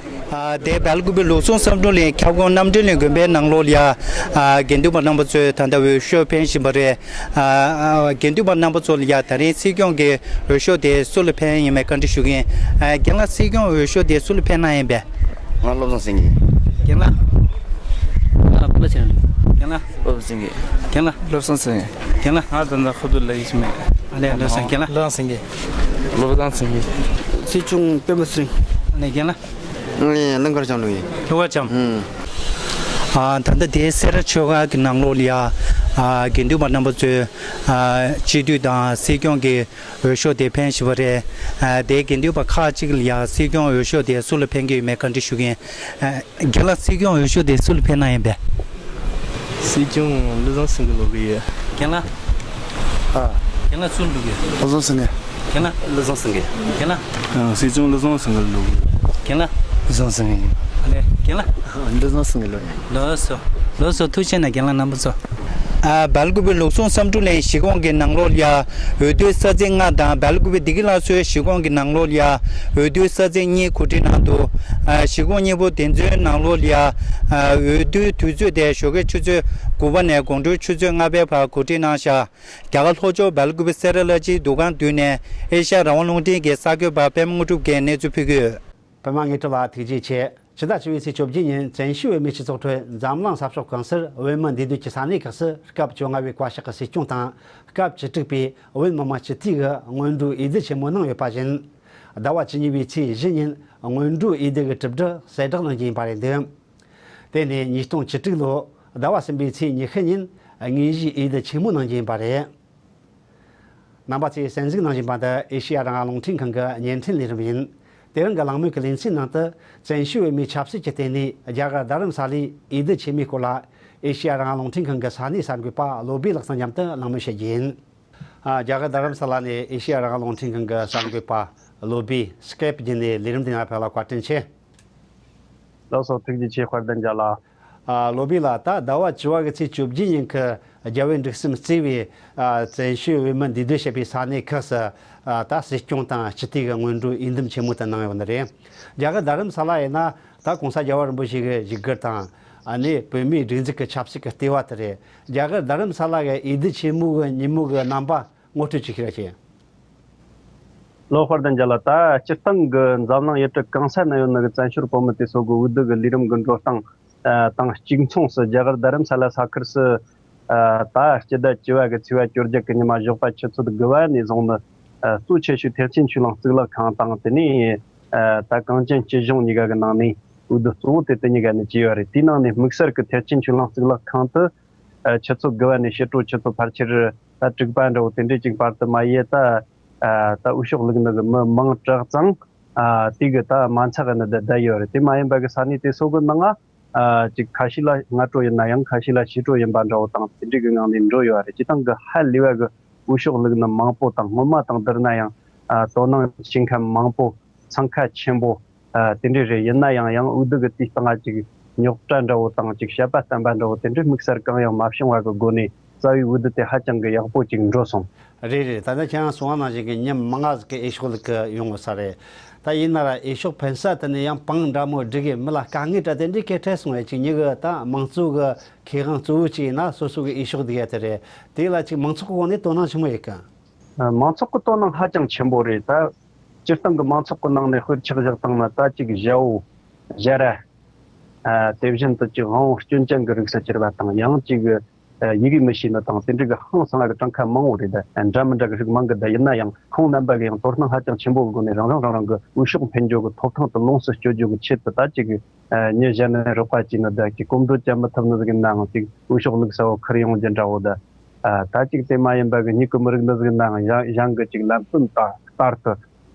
ཨ། དེ་སྦེལ་ཀོབ་པའི་ལུགས་ཟུང་བསམ་འགྲུབ་གླིང་ཁྱབ་ཁོངས་རྣམ་གྲོལ་གླིང་དགོན་པའི་ནང་ལོགས་ལ་ཡ། ཨ། དགེ་འདུན་པ་རྣམ་པ་ཚོས་ད་ལྟ་འོས་ཤོག་འཕེན་བཞིན་པ་རེད། ཨ། ཨ། དགེ་འདུན་པ་རྣམ་པ་ཚོ་ལ་ཡ་ད་རིང་སྲིད་སྐྱོང་གི་འོས་ཤོག་དེ་སུ་ལ་འཕེན་ཡིན་མེད་བཀའ་འདྲི་ཞུ་གི་ཡིན། ཨ། རྒན་ལགས། སྲིད་སྐྱོང་འོས་ཤོག་དེ་སུ་ལ་འཕེན་གནང་ཡིན་པས། ང་བློ་བཟང་སེང་གེ། རྒན་ལགས། ང་སྤེན་པ་ཚེ་རིང་། རྒན་ལགས། བློ་བཟང་སེང་གེ། རྒན་ལགས། བློ་བཟང་སེང་གེ། རྒན་ལགས། ང་ད་ལྟ་ཁ་ཐུག་ལབ་ཡ་ཞིག་མེད། ཨ་ལས། བློ་བཟང་། རྒན་ལགས། བློ་བཟང་སེང་གེ། བློ་བཟང་སེང་གེ། སྲིད་སྐྱོང་སྤེན་པ་ཚེ་རིང་། ཨ་ལས། རྒན་ལགས། ཨ་ལས། ཀླུ་མཁར་བྱམས་ལོ་ཡིན། ཀླུ་མཁར་བྱམས། ཨུམ། ཨ། ད་ལྟ་དེ་སེ་ར་ཆོས་སྒར་གྱི་ནང་ལོགས་ལ་ཡ། ཨ། དགེ་འདུན་པ་རྣམ་པ་ཚོས། ཨ། སྤྱི་འཐུས་དང་སྲིད་སྐྱོང་གི་འོས་ཤོག་དེ་འཕེན་བཞིན་པ་རེད། ཨ། དེ་དགེ་འདུན་པ་ཁག་ཅིག་ལ་ཡ་སྲིད་སྐྱོང་འོས་ཤོག་དེ་སུ་ལ་འཕེན་གྱི་ཡོད་མེད་བཀའ་འདྲི་ཞུ་གི་ཡིན། ཨ། རྒན་ལགས། སྲིད་སྐྱོང་འོས་ཤོག་དེ་སུ་ལ་འཕེན་གནང་ཡིན་པས། སྲིད་སྐྱོང་བློ་བཟང་སེང་གེ་ལ་བླུག་གི་ཡོད། རྒན་ལགས། ཨ། རྒན་ལགས། སུ་ལ་བླུག་གི་ཡོད། བློ་བཟང་སེང་གེ། རྒན་ལགས། བློ་བཟང་སེང་གེ། རྒན་ལགས། ཨ། སྲིད་སྐྱོང་བློ་བཟང་སེང་གེ་ལ་བླུག་གི་ཡོད། རྒན་ལགས། བློ་བཟང་སེང་གེ་ཡིན། ཨ་ལས། རྒན་ལགས། བློ་བཟང་སེང་གེ་ལ་བླུག་ཡོད། ལགས་སོ། ལགས་སོ། ཐུགས་རྗེ་ཆེ་གནང་། རྒན་ལགས། རྣམ་པ་ཚོ། ཨ། སྦེལ་ཀོབ་པའི་ལུགས་ཟུང་བསམ་འགྲུབ་གླིང་གཞིས་ཁོངས་ཀྱི་ནང་ལོགས་ལ་ཡ་འོས་བསྡུའི་ས་ཚིགས་ལྔ་དང་སྦེལ་ཀོབ་པའི་བདེ་སྐྱིད་ལྷ་མཚོའི་གཞིས་ཁོངས་ཀྱི་ནང་ལོགས་ལ་ཡ་འོས་བསྡུའི་ས་ཚིགས་གཉིས་གོ་སྒྲིག་གནང་འདུག། ཨ། གཞིས་ཁོངས་གཉིས་པོ་དེ་ཚོའི་ནང་ལོགས་ལ་ཡ། ཨ། འོས་བསྡུའི་དུས་ཚོད་དེ་ཞོགས་ཀའི་ཆུ་ཚོད་དགུ་པ་ནས་དགོང་དྲོའི་ཆུ་ཚོད་ལྔ་པའི་བར་གོ་སྒྲིག་གནང་བཞག། རྒྱ་གར་ལྷོ་ཕྱོགས་སྦེལ་ཀོབ་པའི་སེ་ར་ལ་ཅིའི་འདུ་ཁང་མདུན་ནས་ཨེ་ཤ་ཡ་རང་དབང་རླུང་འཕྲིན་གྱི་གསར་འགོད་པ་པད་མ་དངོས་གྲུབ་ཀྱིས་གནས་ཚུལ་ཕུལ་གྱི་ཡོད། པད་མ་དངོས་གྲུབ་ལགས། ཐུགས་རྗེ་ཆེ། ཕྱི་ཟླ་བཅུ་པའི་ཚེས་བཅོ་བརྒྱད་ཉིན་བཙན་བྱོལ་བོད་མིའི་སྤྱི་ཚོགས་ཁྲོད་འཛམ་གླིང་ས་ཕྱོགས་གང་སར་བོད་མི་འདུས་སྡོད་ཀྱི་ས་གནས་ཁག་སུ་སྐབས་བཅོ་ལྔ་པའི་བཀའ་ཤག་གི་སྲིད་སྐྱོང་དང་། སྐབས་བཅུ་དྲུག་པའི་བོད་མི་མང་སྤྱི་འཐུས་ཀྱི་སྔོན་འགྲོའི་འོས་བསྡུ་ཆེན་མོ་གནང་ཡོད་པ་བཞིན། ཟླ་བ་བཅུ་གཉིས་པའི་ཚེས་བཞི་ཉིན་སྔོན་འགྲོའི་འོས་བསྡུ་གི་གྲུབ་འབྲས་གསལ་བསྒྲགས་གནང་རྒྱུ་ཡིན་པ་རེད་འདུག། དེ་ནས་ཉིས་སྟོང་བཅུ་དྲུག་ལོ་ཟླ་བ་གསུམ་པའི་ཚེས་ཉི་ཤུ་ཉིན་དངོས་གཞིའི་འོས་བསྡུ་ཆེན་མོ་གནང་རྒྱུ་ཡིན་པ་རེད། རྣམ་པ་ཚོས་གསན་གཟིགས་གནང་བཞིན་པ་འདི་ཨེ་ཤེ་ཡ་རང་དབང་རླུང་འཕྲིན་ཁང་གི་བརྙན་འཕྲིན་ལས་རིམ་ཡིན། དེ་རིང་གི་གླེང་མོལ་གྱི་ལེ་ཚན་ནང་དུ་བཙན་བྱོལ་བོད་མིའི་ཆབ་སྲིད་ཀྱི་ལྟེ་གནས་རྒྱ་གར་རྡ་རམ་ས་ལའི་འོས་བསྡུ་ཆེན་མོའི་སྐོར་ལ་ཨེ་ཤེ་ཡ་རང་དབང་རླུང་འཕྲིན་ཁང་གི་ས་གནས་གསར་འགོད་པ་བློ་བྷེ་ལགས་དང་མཉམ་དུ་གླེང་མོལ་བྱེད་རྒྱུ་ཡིན། ཨ། རྒྱ་གར་རྡ་རམ་ས་ལ་ནས་ཨེ་ཤེ་ཡ་རང་དབང་རླུང་འཕྲིན་ཁང་གི་གསར་འགོད་པ་བློ་བྷེ་སི་ཀེབ་བརྒྱུད་ནས་ལས་རིམ་འདི་ནང་ཕེབས་ལ་བཀའ་དྲིན་ཆེ། ལགས་སོ། ཐུགས་རྗེ་ཆེ། དཔལ་ལྡན་རྒྱལ་ལགས། ཨ། བློ་བྷེ་ལགས། ད་ཟླ་བ་བཅུ་པ་གི་ཚེས་བཅོ་བརྒྱད་ཉིན་གྱི་རྒྱལ་བའི་འབྲུག་གསུམ་བརྩེགས་པའི། ཨ། བཙན་བྱོལ་བོད་མི་འདུས་སྡོད་བྱེད་པའི་ས་གནས་ཁག་སུ། ཨ། ད་སྲིད་སྐྱོང་དང་སྤྱི་འཐུས་ཀྱི་སྔོན་འགྲོའི་འོས་འདེམས་ཆེན་མོ་དེ་གནང་ཡོད་ནི་རེད། རྒྱ་གར་རྡ་རམ་ས་ལ་ཡིན་ན་ད་༸གོང་ས་༸རྒྱལ་བ་རིན་པོ་ཆེ་གི་བཞུགས་སྒར་དང་། ཨ་ནི་བོད་མིའི་སྒྲིག་འཛུགས་ཀྱི་ཆབ་སྲིད་ཀྱི་ལྟེ་བ་དེ་རེད། རྒྱ་གར་རྡ་རམ་ས་ལ་གི་འོས་བསྡུ་ཆེན་མོ་གི་ཉིན་མོ་གི་རྣམ་པ་ངོ་སྤྲོད་ཅིག་ཞུ་རོགས་བྱེད། ལགས་སོ། དཔལ་ལྡན་རྒྱལ་ལགས། ད་སྤྱིར་བཏང་གི་འཛམ་གླིང་ཡུལ་གྲུ་གང་ས་ན་ཡོད་ནི་གི་བཙན་བྱོལ་བོད་མི་དེ་ཚོ་གི་འོས་བསྡུ་གི་ལས་རིམ་གི་འགྲོ་སྟངས། ཨ། དང་གཅིག་མཚུངས་སུ་རྒྱ་གར་རྡ་རམ་ས་ལ་ས་ཁུལ་སུ། ཨ། ད་སྤྱི་ཟླ་བཅུ་པ་གི་ཚེས་པ་བཅོ་བརྒྱད་གི་ཉི་མ་ཞོགས་པ་ཆུ་ཚོད་དགུ་པ་ནས་བཟུང་ནི། ཨ། གཙོ་ཆེ་ཤོས་ཐེག་ཆེན་ཆོས་གླིང་གཙུག་ལག་ཁང་དང་། དེ་ནས། ཨ། ད་གངས་ཅན་སྐྱིད་གཤོངས་གཉིས་ཀ་གི་ནང་ནས་འོས་བསྡུ་གཙོ་བོ་དེ་དེ་གཉིས་ཀ་ནས་བྱས་ཡོད་རེད། དེའི་ནང་ནས་དམིགས་བསལ་གི་ཐེག་ཆེན་ཆོས་གླིང་གཙུག་ལག་ཁང་དུ། ཨ། ཆུ་ཚོད་དགུ་པ་ནས་ཕྱི་དྲོ་ཆུ་ཚོད་ཕལ་ཆེར་ད་དྲུག་པ་འདྲ་བོ་དེ་འདྲའི་ཅིག་བར་དུ་མ་ཡེ་ད། ཨ། ད་འོས་ཤོག་བླུགས་ནི་གི་མི་མང་དྲགས་ཙང་། ཨ། དེ་གི་ད་མ་འཚག་གི་ནི་ད་བསྡད་ཡོད་རེད། དེ་མ་ཡིན་པ་གི་ས་གནས་དེ་ཚོ་གི་ནང་ང་། ཨ། ཅིག་ཁ་ཤས་ལ་སྔ་དྲོ་ཡིན་ན་ཡང་ཁ་ཤས་ལ་ཕྱི་དྲོ་ཡིན་པ་འདྲ་བོ་དང་དེ་འདྲའི་གི་ངང་ནས་འགྲོ་ཡོད་རེད། སྤྱིར་བཏང་གི་ཧ་ལས་པ་གི་ འོས་ཤོག་བླུགས་ནི་མང་པོ་དང་། སྔོན་མ་དང་བསྡུར་ན་ཡང་ཨ་དོ་སྣང་བྱེད་མཁན་མང་པོ། འཚང་ཁ་ཆེན་པོ་ཨ་དེ་འདྲ་རེད། ཡིན་ན་ཡང་ཡང་འོས་བསྡུ་གི་དུས་སྟེང་ང་ཅིག་རྙོག་དྲ་འདྲ་བོ་དང་ཅིག་བཤད་པ་བསྟན་པ་འདྲ་བོ་དེ་འདྲའི་དམིགས་བསལ་གང་ཡང་མ་བྱུང་བ་གི་སྒོ་ནས་རྩ་བའི་འོས་བསྡུ་དེ་ཧ་ཅང་གི་ཡག་པོ་ཅིག་འགྲོ་སོང་། རེད་རེད། ད་ལྟ་ཁྱེད་རང་གསུངས་པ་ནང་བཞིན་གི་མི་མང་ང་ཟིག་གི་འོས་ཤོག་བླུག་གི་ཡོང་ས་རེད། ད་ཡིན་ན་ར་འོས་ཤོག་འཕེན་ས་དེ་ནས་ཡང་པང་འདྲ་མོ་སྒྲིག་གི་མི་ལ་དཀའ་ངལ་འདྲ་དེ་འདྲའི་སྐད་འཕྲད་སོང་བས། ཅིག་མྱི་གི་ད་དམངས་གཙོ་གི་ཁེ་དབང་གཙོ་བོ་ཅིག་ཡིན་ན་སོ་སོ་གི་འོས་ཤོག་བླུག་ཡ་དེ་རེད། དེ་ལ་ཅིག་མང་ཚོགས་ཀྱི་འོག་ནས་དོ་སྣང་ཆེན་མོ་ཡོད་གི། ཨ། མང་ཚོགས་ཀྱི་དོ་སྣང་ཧ་ཅང་ཆེན་པོ་རེད། ད་སྤྱིར་བཏང་གི་མང་ཚོགས་ཀྱི་ནང་ནས་དཔེར་ཆ་བཞག་བཏང་ན། ད་ཅིག་ཞ་བོ་ཞ་ར། ཨ། དེ་བཞིན་དུ་ཅིག་དབང་བོ་སྐྱོན་ཅན་གྱི་རིགས་སུ་གྱུར་པ་དང་། ཡང་ཅིག་ཨ་ཡི་གེ་མི་ཤེས་ནི་དང་དེ་འདྲ་གི་ཧང་སང་བ་གི་གྲངས་ཀ་མང་བོ་རེད། ད་འདྲ་མི་འདྲ་གི་རིགས་མང་གི། ད་ཡིན་ན་ཡང་ཁོང་རྣམ་པ་གི་ཡང་དོ་སྣང་ཧ་ཅང་ཆེན་པོ་གི་སྒོ་ནས་རང་རང་རང་རང་གི་འོས་ཤོག་འཕེན་རྒྱུ་གི་ཐོབ་ཐང་དེ་ལོངས་སུ་སྤྱོད་རྒྱུ་གི་ཆེད་དུ། ད་ཅིག་ཨ་མྱི་གཞན་ནས་རོགས་པ་བྱས་ནི། ད་ཅིག་གོམ་བགྲོད་བྱ་མི་ཐུབ་ནི་ཟིག་ཡིན་ནའང་ཅིག་འོས་ཤོག་བླུག་ས་བོ་ཁུར་ཡོང་རྒྱུ་འདྲ་བོ། ད་ཨ་ད་ཅིག་དེ་མ་ཡིན་པ་གི་མྱི་གི་མི་རིགས་འདི་ཟིག་ཡིན་ནའང་གཞན་གཞན་གི་ཅིག་ལམ་སྟོན་ལྟར་ལྟར་དུ་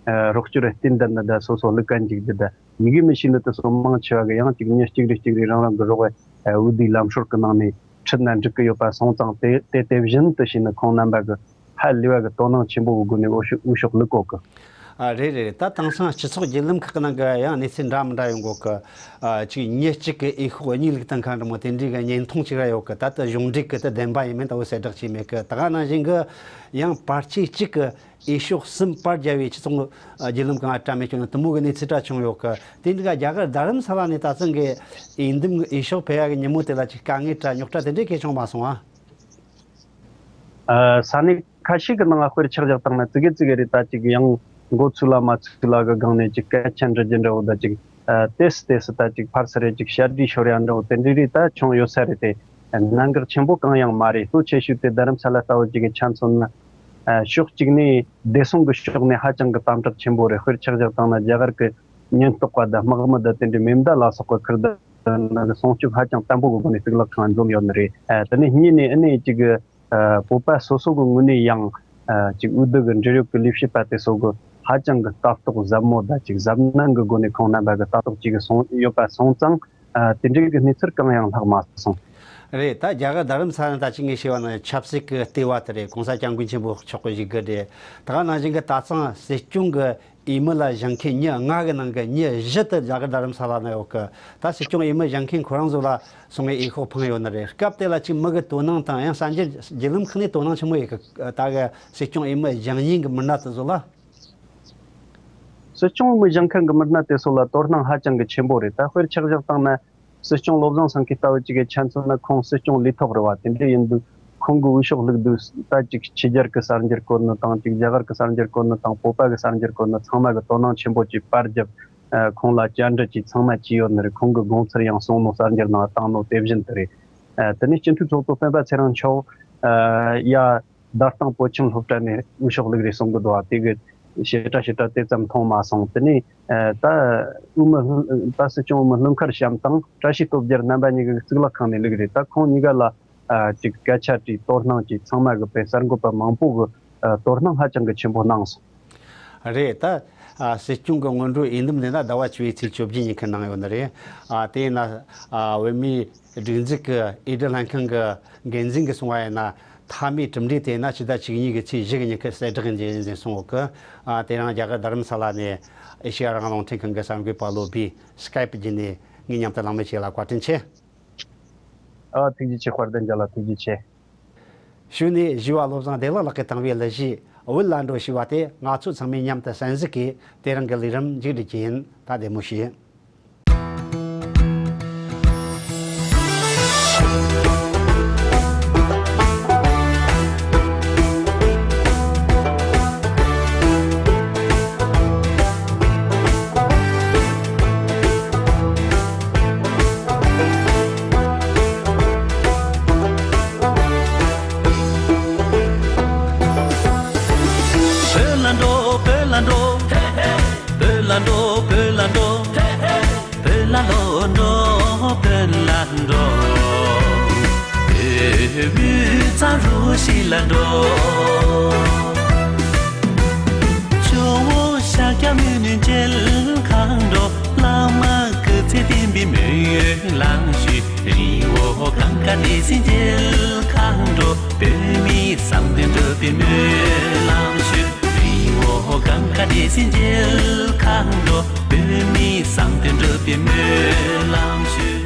ཨ་རོགས་སྐྱོར་བསྟུན་ད་ནི། ད་སོ་སོ་བླུག་ག་འཇུག་རྒྱུ། ད་ཡི་གེ་མི་ཤེས་ནི་དེ་ཚོ་མང་ཆེ་བ་གི་ཡང་ཅིག་མྱི་གཅིག་རེ་གཅིག་རེ་རང་རང་གི་རོགས་ཨ་འོས་བསྡུའི་ལམ་སྲོལ་གི་ནང་ནས་ཁྲིད་ན་འགྲིག་གི་ཡོད་པ་སོང་ཙང་། དེ་དེ་དེ་བཞིན་དུ་བྱས་ནི་ཁོང་རྣམ་པ་གི་ཧ་ལས་པ་གི་དོ་སྣང་ཆེན་པོ་གི་སྒོ་ནས་འོས་ཤོག་འོས་ཤོག་བླུག་གོ་གི། ཨ། རེད་རེད། ད་དེང་སང་སྤྱི་ཚོགས་བརྒྱུད་ལམ་ཁག་གི་ནང་གི་ཡང་གནས་ཚུལ་འདྲ་མི་འདྲ་ཡོང་གོ་གི། ཨ། ཅིག་མྱི་གཅིག་གི་འོས་ཤོག་གཉིས་བླུག་བཏང་མཁན་འདྲ་མོ་དེ་འདྲའི་གི་བརྙན་ཐུང་ཅིག་ར་ཡོད་གི། ད་ལྟ་གཞུང་འབྲེལ་གི་ད་བདེན་པ་ཡིན་མིན་ད་འུ་གསལ་བསྒྲགས་བྱས་མེད་གི། ད་ག་ནང་བཞིན་གི་ཡང་བར་ཆད་གཅིག་གི་འོས་ཤོག་གསུམ་པར་རྒྱབ་པའི་སྤྱི་ཚོགས་བརྒྱུད་ལམ་གང་ལ་བཀྲམ་མེད་བྱུང་ན་དེ་མོ་གི་གནས་ཚུལ་འདྲ་བྱུང་ཡོད་གི། དེ་འདི་ག་རྒྱ་གར་རྡ་རམ་ས་ལ་ནས་ད་ཚང་གི་འོས་འདེམས་གི་འོས་ཤོག་འཕེན་ཡ་གི་ཉིན་མོ་དེ་ལ་ཅིག་དཀའ་ངལ་འདྲ་རྙོག་དྲ་དེ་འདྲའི་གི་བྱུང་མ་སོང་ཨ། ཨ། ས་གནས་ཁ་ཤས་ཀྱི་ནང་དཔེར་ཆ་བཞག་བཏང་ན་ཙི་གེ་ཙི་གེ་རེད། ད་ཅིག་ཡང་མགོ་ཚོས་ལ་མ་ཚོས་ལ་གི་སྒང་ནས་ཅིག་སྐད་ཆ་འདྲི་རྒྱུ་འདྲ་བོ། ད་ཅིག་ཨ་ཏོག་ཙམ་ཏོག་ཙམ་ད་ཅིག་ཕར་ཚུར་རེ་ཅིག་བཤད་རྒྱུ་ཤོར་ཡ་འདྲ་བོ་དེ་འདྲ་རེ་ད་བྱུང་ཡོད་ས་རེད། དེ་གནད་འགག་ཆེན་པོ་གང་ཡང་མ་རེད། གཙོ་ཆེ་ཤོས་དེ་རྡ་རམ་ས་ལ་ལྟ་བུ་ཅིག་གི་ཆ་མཚོན་ན། ཨ་ཕྱོགས་གཅིག་ནས་བདེ་སྲུང་གི་ཕྱོགས་ནས་ཧ་ཅང་གི་དམ་དྲག་ཆེན་པོ་རེད། དཔེར་ཆ་བཞག་བཏང་ན་རྒྱ་གར་གི་ཉེན་རྟོག་པ་དང་དམག་མི་དང་དེ་འདྲའི་མེ་མདའ་ལ་སོགས་པ་ཁུར་ད་ནང་གི་སྲུང་སྐྱོབ་ཧ་ཅང་བརྟན་པོ་གི་སྒོ་ནས་གཙུག་ལག་ཁང་འཛོམས་ཡོད་ནི་རེད། ཨ་དེ་ནས་གཉིས་ནས་ཨ་ནི་ཅིག་གི་ཨ་བོད་པ་སོ་སོ་གི་ངོས་ནས་ཡང་ཨ་ཅིག་འོས་བསྡུ་གི་འབྲེལ་ཡོད་ཀྱི་ལས་བྱེད་པ་དེ་ཚོ་གི་ཧ་ཅང་གི་ལྟ་རྟོག་གཟབ་མོ་དང་ཅིག་གཟབ་ནན་གི་སྒོ་ནས་ཁོང་རྣམ་པ་གི་ལྟ་རྟོག་བྱེད་གི་སོང་ཡོད་པ་སོང་ཙང་། ཨ་དེ་འདྲའི་གི་གནས་ཚུལ་གང་ཡང་ལྷག་མ་སོང་། རེད། ད་རྒྱ་གར་རྡ་རམ་ས་ལ་ད་ཅིག་ངས་ཤེས་པ་ན་ཆབ་སྲིད་ཀྱི་ལྟེ་བ་དེ་རེད། གོང་ས་སྐྱབས་མགོན་ཆེན་པོ་མཆོག་གི་བཞུགས་སྒར་རེད། ད་ག་ནང་བཞིན་གི་ད་ཚང་སྲིད་སྐྱོང་གི་འོས་མི་ལ་བཞེངས་མཁན་མྱི་ལྔ་གི་ནང་གི་མྱི་བཞི་དེ་རྒྱ་གར་རྡ་རམ་ས་ལ་ན་ཡོད་གི། ད་སྲིད་སྐྱོང་འོས་མི་བཞེངས་མཁན་ཁོ་རང་ཚོ་ལ་སོང་ངས་འོས་ཤོག་འཕངས་ཡོད་ནི་རེད། སྐབས་དེ་ལ་ཅིག་མི་གི་དོ་སྣང་དང་ཡང་གསར་འགྱུར་བརྒྱུད་ལམ་ཁག་ནས་དོ་སྣང་ཆེན་མོ་ཡོད་གི། ད་གི་སྲིད་སྐྱོང་འོས་མི་བཞེངས་མཁན་གི་མི་སྣ་དེ་ཚོ་ལ། སྲིད་སྐྱོང་འོས་མི་བཞེངས་མཁན་གི་མི་སྣ་དེ་ཚོ་ལ་དོ་སྣང་ཧ་ཅང་གི་ཆེན་པོ་རེད། ད་དཔེར་ཆ་བཞག་བཏང་ན། སྲིད་སྐྱོང་བློ་བཟང་སེང་གེ་ལྟ་བུ་ཅིག་གི་ཆ་མཚོན་ན། ཁོང་སྲིད་སྐྱོང་ལས་ཐོག་རེད་བ། དེ་འདྲ་ཡིན་དུས་ཁོང་གི་འོས་ཤོག་བླུགས་དུས་ད་ཅིག་ཕྱི་རྒྱལ་གི་གསར་འགྱུར་སྐོར་ནི་དང་། ཅིག་རྒྱ་གར་གི་གསར་འགྱུར་སྐོར་ནི་དང་། བོད་པ་གི་གསར་འགྱུར་སྐོར་ནི། ཚང་མ་གི་དོ་སྣང་ཆེན་པོ་ཅིག་པར་བརྒྱབ། ཨ་ཁོང་ལ་བཅར་འདྲི་ཅིག་ཚང་མ་བྱས་ཡོད་ནི་རེད། ཁོང་གི་དགོངས་ཚུལ་ཡང་གསུངས་ནོ། གསར་འགྱུར་ནང་བཏང་ནོ་དེ་བཞིན་དུ་རེད། ཨ་དེ་ནས་སྤྱི་འཐུས་ཚོགས་གཙོ་སྤེན་པ་ཚེ་རིང་མཆོག་ཨ་ཡ། རྡ་སྟེང་བོད་ཁྱིམ་སློབ་གྲྭ་ནས་འོས་ཤོག་བླུགས་རེད་གསུང་གི་འདུག་བ། དེ་གི་བཤད་གྲྭ་བཤད་གྲྭ་དེ་ཙམ་མཐོང་མ་སོང་། དེ་ནས་ཨ་ད་འོས་མི་ད་སྲིད་སྐྱོང་འོས་མི་ལྷུན་མཁར་བྱམས་དང་བཀྲ་ཤིས་སྟོབས་རྒྱལ་རྣམ་པ་གཉིས་ཀྱི་གཙུག་ལག་ཁང་ནས་བླུགས་རེད། ད་ཁོང་གཉིས་ཀ་ལ་ཨ་ཅིག་སྐད་ཆ་དྲིས། དོ་སྣང་བྱས། ཚང་མ་གི་དཔེ་གསར་འགོད་པ་མང་པོ་གི་ཨ་དོ་སྣང་ཧ་ཅང་གི་ཆེན་པོ་གནང་སོང་། རེད། ད་ཨ་སྲིད་སྐྱོང་གི་སྔོན་འགྲོའི་འོས་འདེམས་ལས་ན་ཟླ་བ་བཅུ་པའི་ཚེས་བཅོ་བརྒྱད་ཉིན་ཁུར་གནང་ཡོད་ནི་རེད། ཨ་དེས་ན་ཨ་བོད་མིའི་སྒྲིག་འཛུགས་ཀྱི་འོས་བསྡུ་ལྷན་ཁང་གི་འགན་འཛིན་གྱིས་གསུངས་པ་ཡིན་ན། མཐའ་མའི་གྲུབ་འབྲས་དེ་ཡིན་ན་ཕྱི་ཟླ་བཅུ་གཉིས་ཀྱི་ཚེས་བཞི་གི་ཉིན་ཁུར་གསལ་བསྒྲགས་ཡིན་ཟེར་གསུངས་ཡོད་གི། ཨ་དེ་རིང་རྒྱ་གར་རྡ་རམ་ས་ལ་ནས་ཨེ་ཤེ་ཡ་རང་དབང་རླུང་འཕྲིན་ཁང་གི་གསར་འགོད་པ་བློ་བྷེས་སི་ཀའི་པི་བརྒྱུད་ནས་ངས་མཉམ་དུ་གླེང་མོལ་བྱས་ལ་བཀའ་དྲིན་ཆེ། ཨ་ཐུགས་རྗེ་ཆེ། དཔལ་ལྡན་རྒྱལ་ལ་ཐུགས་རྗེ་ཆེ། གཞུག་ནས་ཞུ་བ་བློ་བཟང་བདེ་ལེགས་ལགས་ཀྱིས་བཏང་བའི་གླུ་གཞས་བོད་ལ་འགྲོ་ཞེས་པ་དེ་ང་ཚོ་ཚང་མས་མཉམ་དུ་གསན་གཟིགས་ཀྱིས་དེ་རིང་གི་ལས་རིམ་མཇུག་སྒྲིལ་རྒྱུ་ཡིན། ད་བདེ་མོ་བྱོས། བོད་ལ་འགྲོ། བོད་ལ་འགྲོ། བོད་ལ་འགྲོ། བོད་ལ་འགྲོ། བོད་ལ་ལོག་འགྲོ། བོད་ལ་འགྲོ། བོད་མི་ཚང་རུ་ཤི་ལ་འགྲོ། ཇོ་བོ་ཤཱཀྱ་མུ་ནི་མཇལ་ཁང་འགྲོ། བླ་མ་སྐུ་ཚེ་བརྟན་པའི་མོས་གུས་ལ་ཞུ། རི་བོ་ ཧོ་གངས་དཀར་ནས་སེང་གེ་ཁ་འགྲོ། བོད་མི་བསམ་དོན་འགྲུབ་པའི་སྨོན་ལམ་ཞུ། རི་བོ་གངས་དཀར་ནས་སེང་གེ་ཁ་འགྲོ། བོད་མི་བསམ་དོན་འགྲུབ་པའི་སྨོན་ལམ་ཞུ།